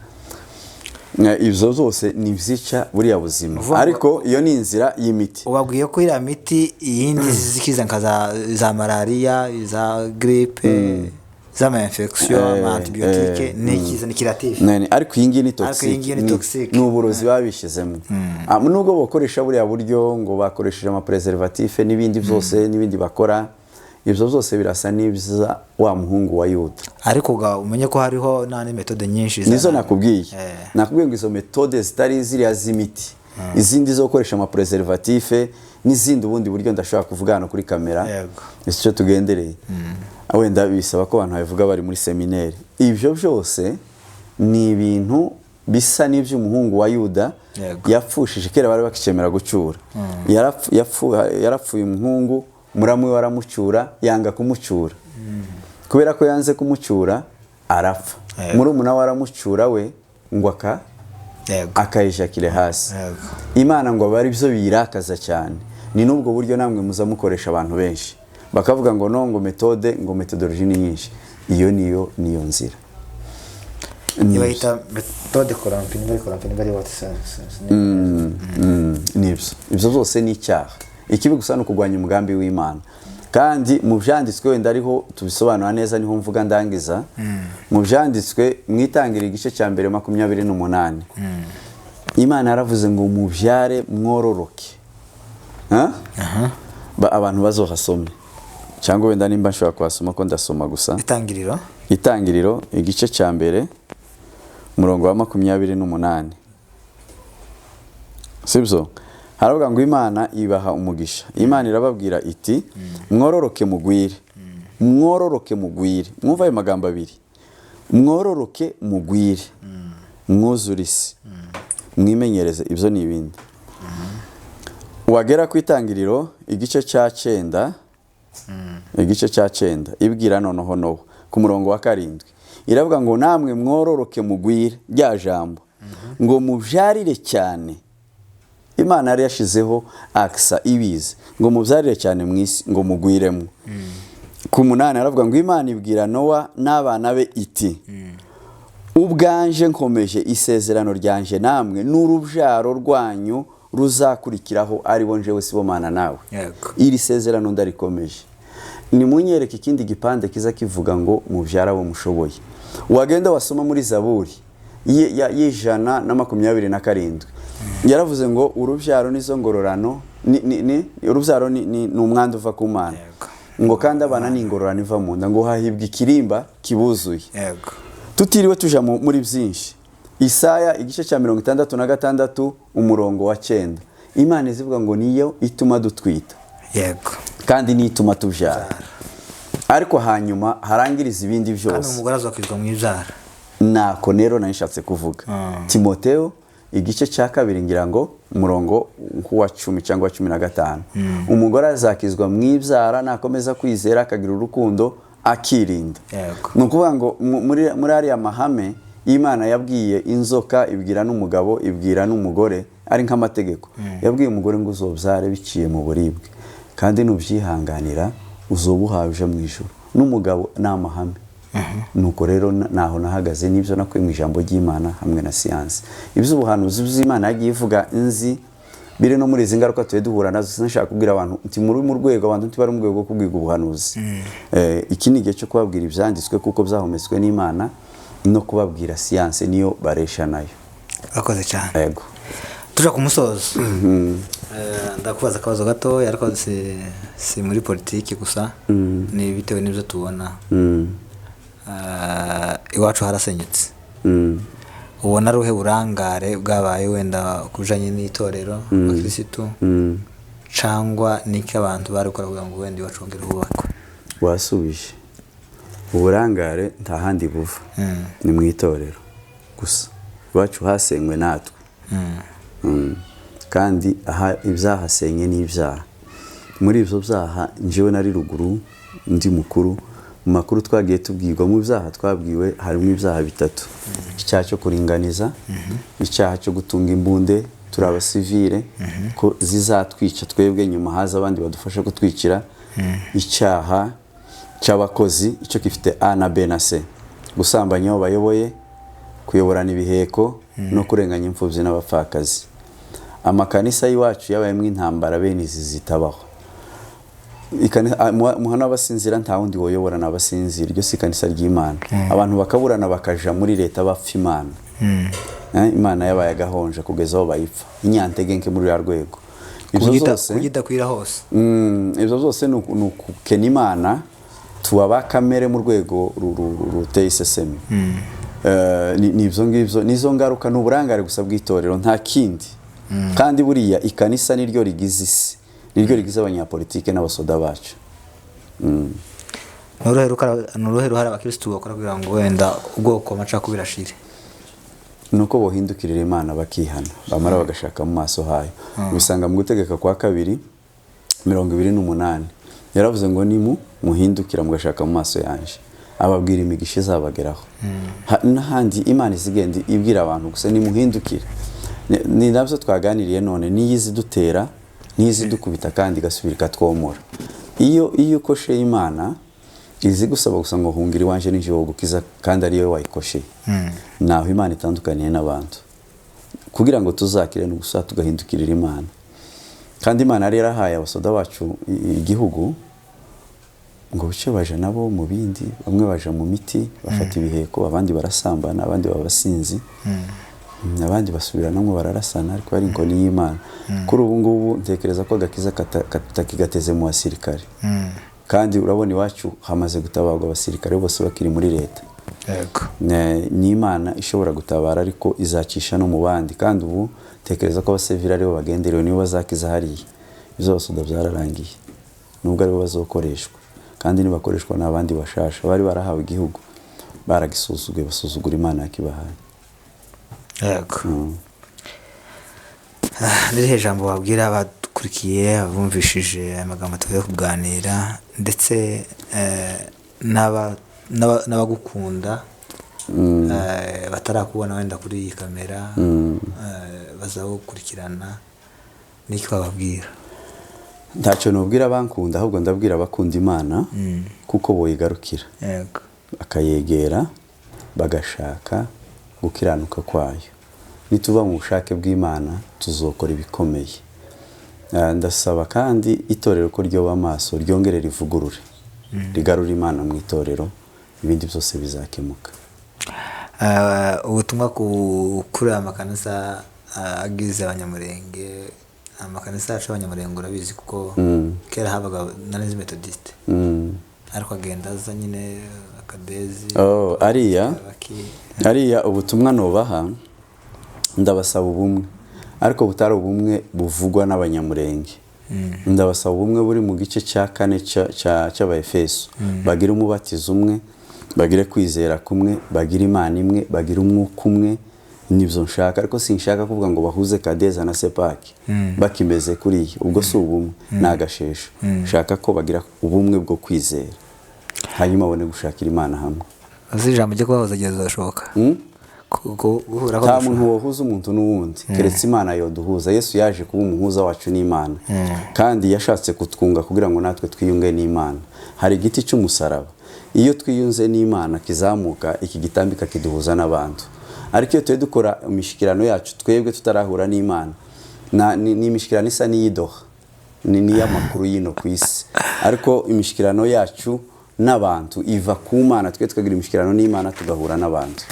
[SPEAKER 2] Ibyo zose ni ibyica buriya buzima, ariko iyo ni inzira y'imiti.
[SPEAKER 1] Ubabwiye ko iriya miti iyindi zikiza nka za malariya, za grippe, z'ama infection, ama antibiotique, ni ikiza, ni curatif.
[SPEAKER 2] Ariko iyi ngiyi ni toxic, ni uburozi babishyizemo. Nubwo bakoresha buriya buryo ngo bakoresheje ama préservatif n'ibindi byose n'ibindi bakora, ibyo byose birasa n'ibya wa muhungu wa Yuda.
[SPEAKER 1] Ariko umenye ko hariho n'andi méthode nyinshi.
[SPEAKER 2] Nizo nakubwiye, nakubwiye ngo izo méthode zitari ziriya z'imiti, izindi zo gukoresha ama préservatif n'izindi, ubundi buryo ndashobora kuvuga hano kuri kamera, icyo tugendereye wenda bisaba ko abantu babivuga bari muri séminaire. Ibyo byose ni ibintu bisa n'iby'umuhungu wa Yuda yapfushije. Kera bari bakicemera gucyura. Yarapfuye umuhungu, muramu we aramucyura, yanga kumucyura. Kubera ko yanze kumucyura arapfa. Murumuna we aramucyura, we ngo akayijakire hasi. Imana ngo aba ari byo biyirakaza cyane. Ni n'ubwo buryo namwe muza mukoresha, abantu benshi bakavuga ngo no, ngo méthode, ngo méthodologie ni nyinshi. Iyo niyo nzira.
[SPEAKER 1] Niba yita méthode corrompue, niba ari corrompue, niba ari what?
[SPEAKER 2] Nibyo, ibyo byose ni icyaha. Ikibi gusa ni ukurwanya umugambi w'Imana. Kandi mu byanditswe wenda ariho tubisobanura neza, niho mvuga ndangiza. Mu byanditswe mu Itangira igice cya mbere 28, Imana yaravuze ngo mubyare mwororoke. Abantu bazohasome, cyangwa wenda nimba nshobora kuhasoma, ko ndasoma gusa.
[SPEAKER 1] Itangiriro.
[SPEAKER 2] Itangiriro igice cya mbere, umurongo wa 28, sibyo? Haravuga ngo Imana ibaha umugisha, Imana irababwira iti: "Mwororoke mugwire, mwororoke mugwire." Mwumva ayo magambo abiri: mwororoke mugwire, mwuzure isi, mwimenyereze. Ibyo ni ibindi. Wagera ku Itangiriro igice cya 9, igice cya 9, ibwira noneho Nowa ku murongo wa 7, iravuga ngo namwe mwororoke mugwire, rya jambo ngo mubyarire cyane. Imana yari yashizeho akisa ibizi ngo mubyarire cyane mu isi, ngo mugwiremo. Ku 8 aravuga ngo Imana ibwira Nowa n'abana be iti: "Ubwanje nkomeje isezerano ryanje namwe n'urubyaro rwanyu ruzakurikiraho, aribo njewe Sibomana nawe." Iri sezerano ndarikomeje. Nimunyereke ikindi gipande kiza kivuga ngo mubyara abo mushoboye. Wagenda wasoma muri Zaburi y'127, yaravuze ngo urubyaro nizo ngororano, urubyaro ni umwanda uva ku Mana, ngo kandi abana ni ingororano iva mu nda, ngo hahibwa ikirimba kibuzuye. Tutiriwe tuja muri byinshi, Isaya igice cya 66 umurongo wa 9, Imana izivuga ngo niyo ituma dutwita kandi niyo ituma tubyara, ariko hanyuma harangiriza ibindi
[SPEAKER 1] Kandi
[SPEAKER 2] byose.
[SPEAKER 1] umugore azakizwa mu ibyara.
[SPEAKER 2] Nako rero nari nshatse kuvuga Timoteo igice cya 2, ngira ngo umurongo nk'uwa 10 cyangwa 15: umugore azakizwa mu ibyara nakomeza kwizera, akagira urukundo, akirinda. Ni ukuvuga ngo muri ariya mahame Imana yabwiye inzoka, ibwira n'umugabo, ibwira n'umugore, ari nk'amategeko. Yabwiye umugore ngo uzobyare biciye mu buribwe, kandi nubyihanganira uzoba uhawe uje mu ijuru. N'umugabo ni amahame. Nuko rero naho nahagaze n'ibyo nakuye mu ijambo ry'Imana hamwe na siyansi. Iby'ubuhanuzi by'Imana yagiye ivuga nzi biri no muri izi ngaruka tuye duhura nazo. Sinashaka kubwira abantu nti muri mu rwego, abantu ntibari mu rwego rwo kubwirwa ubuhanuzi. Iki ni igihe cyo kubabwira ibyanditswe kuko byahumetswe n'Imana, no kubabwira siyansi niyo baresha nayo.
[SPEAKER 1] Urakoze cyane.
[SPEAKER 2] Yego.
[SPEAKER 1] Tuja ku musozo. Ndakubaza akabazo gatoya, ariko si muri politiki gusa, ni bitewe n'ibyo tubona. Iwacu harasenyutse. Ubona ari ubuhe burangare bwabaye wenda ku bijanye n'itorero abakirisitu, cyangwa n'icyo abantu bari gukora kugira ngo wenda iwacu hongere hubakwe?
[SPEAKER 2] Wasubije. Uburangare nta handi buva, ni mu itorero gusa. Iwacu hasenywe natwe. Kandi aha ibyahasenye ni ibyaha. Muri ibyo byaha, njyewe nari ruguru ndi mukuru, mu makuru twagiye tubwirwa, mu byaha twabwiwe harimo ibyaha bitatu: icyaha cyo kuringaniza, icyaha cyo gutunga imbunde. Turi abasivile ko zizatwica twebwe, nyuma haza abandi badufasha kutwicira. Icyaha cy'abakozi icyo gifite A na B na C: gusambanya abo bayoboye, kuyoborana ibiheko no kurenganya imfubyi n'abapfakazi. Amakanisa y'iwacu yabayemo intambara bene izi zitabaho. Muhana w'abasinzira, nta wundi woyobora n'abasinzira. Iryo si ikanisa ry'Imana. Abantu bakaburana, bakaja muri leta bapfa Imana. Imana yabaye agahonja kugeza aho bayipfa inyantegenke muri ruriya rwego. Ibyo zose
[SPEAKER 1] Kugidakwira hose.
[SPEAKER 2] Ibyo byose ni ukukena Imana, tuba ba kamere mu rwego ruteye isesemi. Ni ibyo ngibyo, nizo ngaruka, ni uburangare gusa bw'itorero, nta kindi. Kandi buriya ikanisa niryo rigize isi, niryo rigize abanyapolitike n'abasoda bacu.
[SPEAKER 1] Ni uruhe ruhare abakirisitu bakora kugira ngo wenda ubwoko amacakubiri ashire?
[SPEAKER 2] Ni uko bohindukirira Imana, bakihana, bamara bagashaka mu maso hayo. Ubisanga mu Gutegeka kwa Kabiri 28. Yaravuze ngo nimu muhindukira mugashaka mu maso yanjye, ababwira imigisha izabageraho. N'ahandi Imana izigenda ibwira abantu gusa nimuhindukire. Ni nabyo twaganiriye none, niyo izidutera, niyo izidukubita, kandi igasubira ikatwomora. Iyo ukosheye Imana, izi gusaba gusa ngo hungira iwanje nijoro gukiza, kandi ariyo wayikosheye. Naho Imana itandukaniye n'abantu, kugira ngo tuzakire ni gusa tugahindukirira Imana. Kandi Imana yari yarahaye abasoda bacu igihugu ngo buce baja nabo mu bindi. Bamwe baja mu miti, bafata ibiheko, abandi barasambana, abandi baba abasinzi, abandi basubiranamo bararasana, ariko ari inkoni y'Imana. Kuri ubu ngubu ntekereza ko agakiza katakigateze mu basirikare. Kandi urabona iwacu hamaze gutabarwa abasirikare bose bakiri muri leta. Ni Imana ishobora gutabara, ariko izacisha no mu bandi. Kandi ubu tekereza ko abasivili aribo bagenderewe, nibo bazakiza hariya. Ibyo basoda byararangiye, nubwo aribo bazokoreshwa, kandi nibakoreshwa n'abandi bashasha bari barahawe igihugu, baragisuzuguye, basuzugura Imana yakibahaye.
[SPEAKER 1] Yego. Ni irihe jambo wabwira abadukurikiye, abumvishije aya magambo tuvuye kuganira, ndetse n'abagukunda batarakubona wenda kuri iyi kamera, bazagukurikirana, n'icyo wababwira?
[SPEAKER 2] Ntacyo nubwira abankunda, ahubwo ndabwira abakunda Imana kuko boyigarukira, bakayegera, bagashaka gukiranuka kwayo. Nituva mu bushake bw'Imana tuzokora ibikomeye. Ndasaba kandi itorero ko ryoba amaso, ryongere rivugurure, rigarure Imana mu itorero, ibindi byose bizakemuka.
[SPEAKER 1] Ubutumwa kuri aya makanisa agize Abanyamurenge, amakanisa yacu y'Abanyamurenge, urabizi kuko kera habaga nari Methodiste, ariko agenda aza nyine akadezi.
[SPEAKER 2] Oh, ariya ubutumwa nubaha, ndabasaba ubumwe, ariko butari ubumwe buvugwa n'Abanyamurenge. Ndabasaba ubumwe buri mu gice cya 4 cy'Abaefeso. Bagire umubatizo umwe, bagire kwizera kumwe, bagire Imana imwe, bagire umwuka umwe. Nibyo nshaka, ariko sinshaka kuvuga ngo bahuze Kadeza na Sepaki bakimeze kuriya. Ubwo si ubumwe, ni agashesho. Nshaka ko bagira ubumwe bwo kwizera, hanyuma babone gushakira Imana hamwe.
[SPEAKER 1] Azi ijambo ryo kubahuza igihe bizashoboka? Guhura ko
[SPEAKER 2] Nta
[SPEAKER 1] dushobora.
[SPEAKER 2] muntu wohuza umuntu n'uwundi keretse Imana yoduhuza. Yesu yaje kuba umuhuza wacu n'Imana, kandi yashatse kutwunga kugira ngo natwe twiyunge n'Imana. Hari igiti cy'umusaraba, iyo twiyunze n'Imana kizamuka iki gitambika kiduhuza n'abantu. Ariko iyo tuye dukora imishikirano yacu twebwe tutarahura n'Imana, ni imishikirano isa n'iyidoha, ni n'iy'amakuru y'ino ku isi. Ariko imishikirano yacu n'abantu iva ku Mana, twe tukagira imishikirano n'Imana, tugahura n'abantu.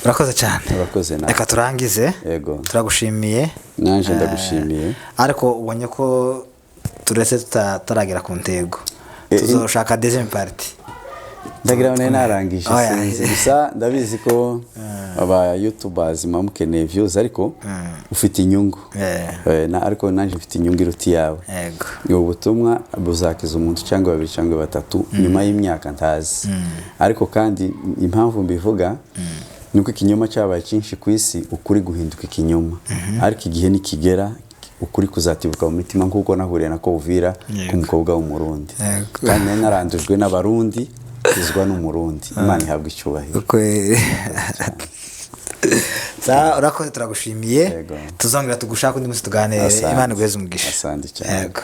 [SPEAKER 1] Urakoze cyane.
[SPEAKER 2] Urakoze nawe.
[SPEAKER 1] Reka turangize.
[SPEAKER 2] Yego.
[SPEAKER 1] Turagushimiye.
[SPEAKER 2] Nanje ndagushimiye.
[SPEAKER 1] Ariko ubonye ko turetse tutaragera ku ntego, tuzoshaka deuxième partie.
[SPEAKER 2] Ndagira ngo nari narangije.
[SPEAKER 1] Oya.
[SPEAKER 2] Sinzi gusa, ndabizi ko aba youtubers muba mukeneye views, ariko ufite inyungu. Ariko nanjye mfite inyungu iruta iyawe. Ubu butumwa buzakiza umuntu cyangwa babiri cyangwa batatu nyuma y'imyaka ntazi. Ariko kandi impamvu mbivuga ni uko ikinyoma cyabaye cyinshi ku isi, ukuri guhinduka ikinyoma. Ariko igihe nikigera ukuri kuzatibuka mu mitima, nk'uko nahuriye na Uvira ku mukobwa w'Umurundi. Kandi nari narandujwe n'Abarundi, kizwa n'Umurundi. Imana ihabwa icyubahiro.
[SPEAKER 1] Kweli. Sawa, urakoze, turagushimiye.
[SPEAKER 2] Yego.
[SPEAKER 1] Tuzongera tugushaka undi munsi tuganire.
[SPEAKER 2] Asante.
[SPEAKER 1] Imana iguheze umugisha.
[SPEAKER 2] Asante cyane.
[SPEAKER 1] Yego.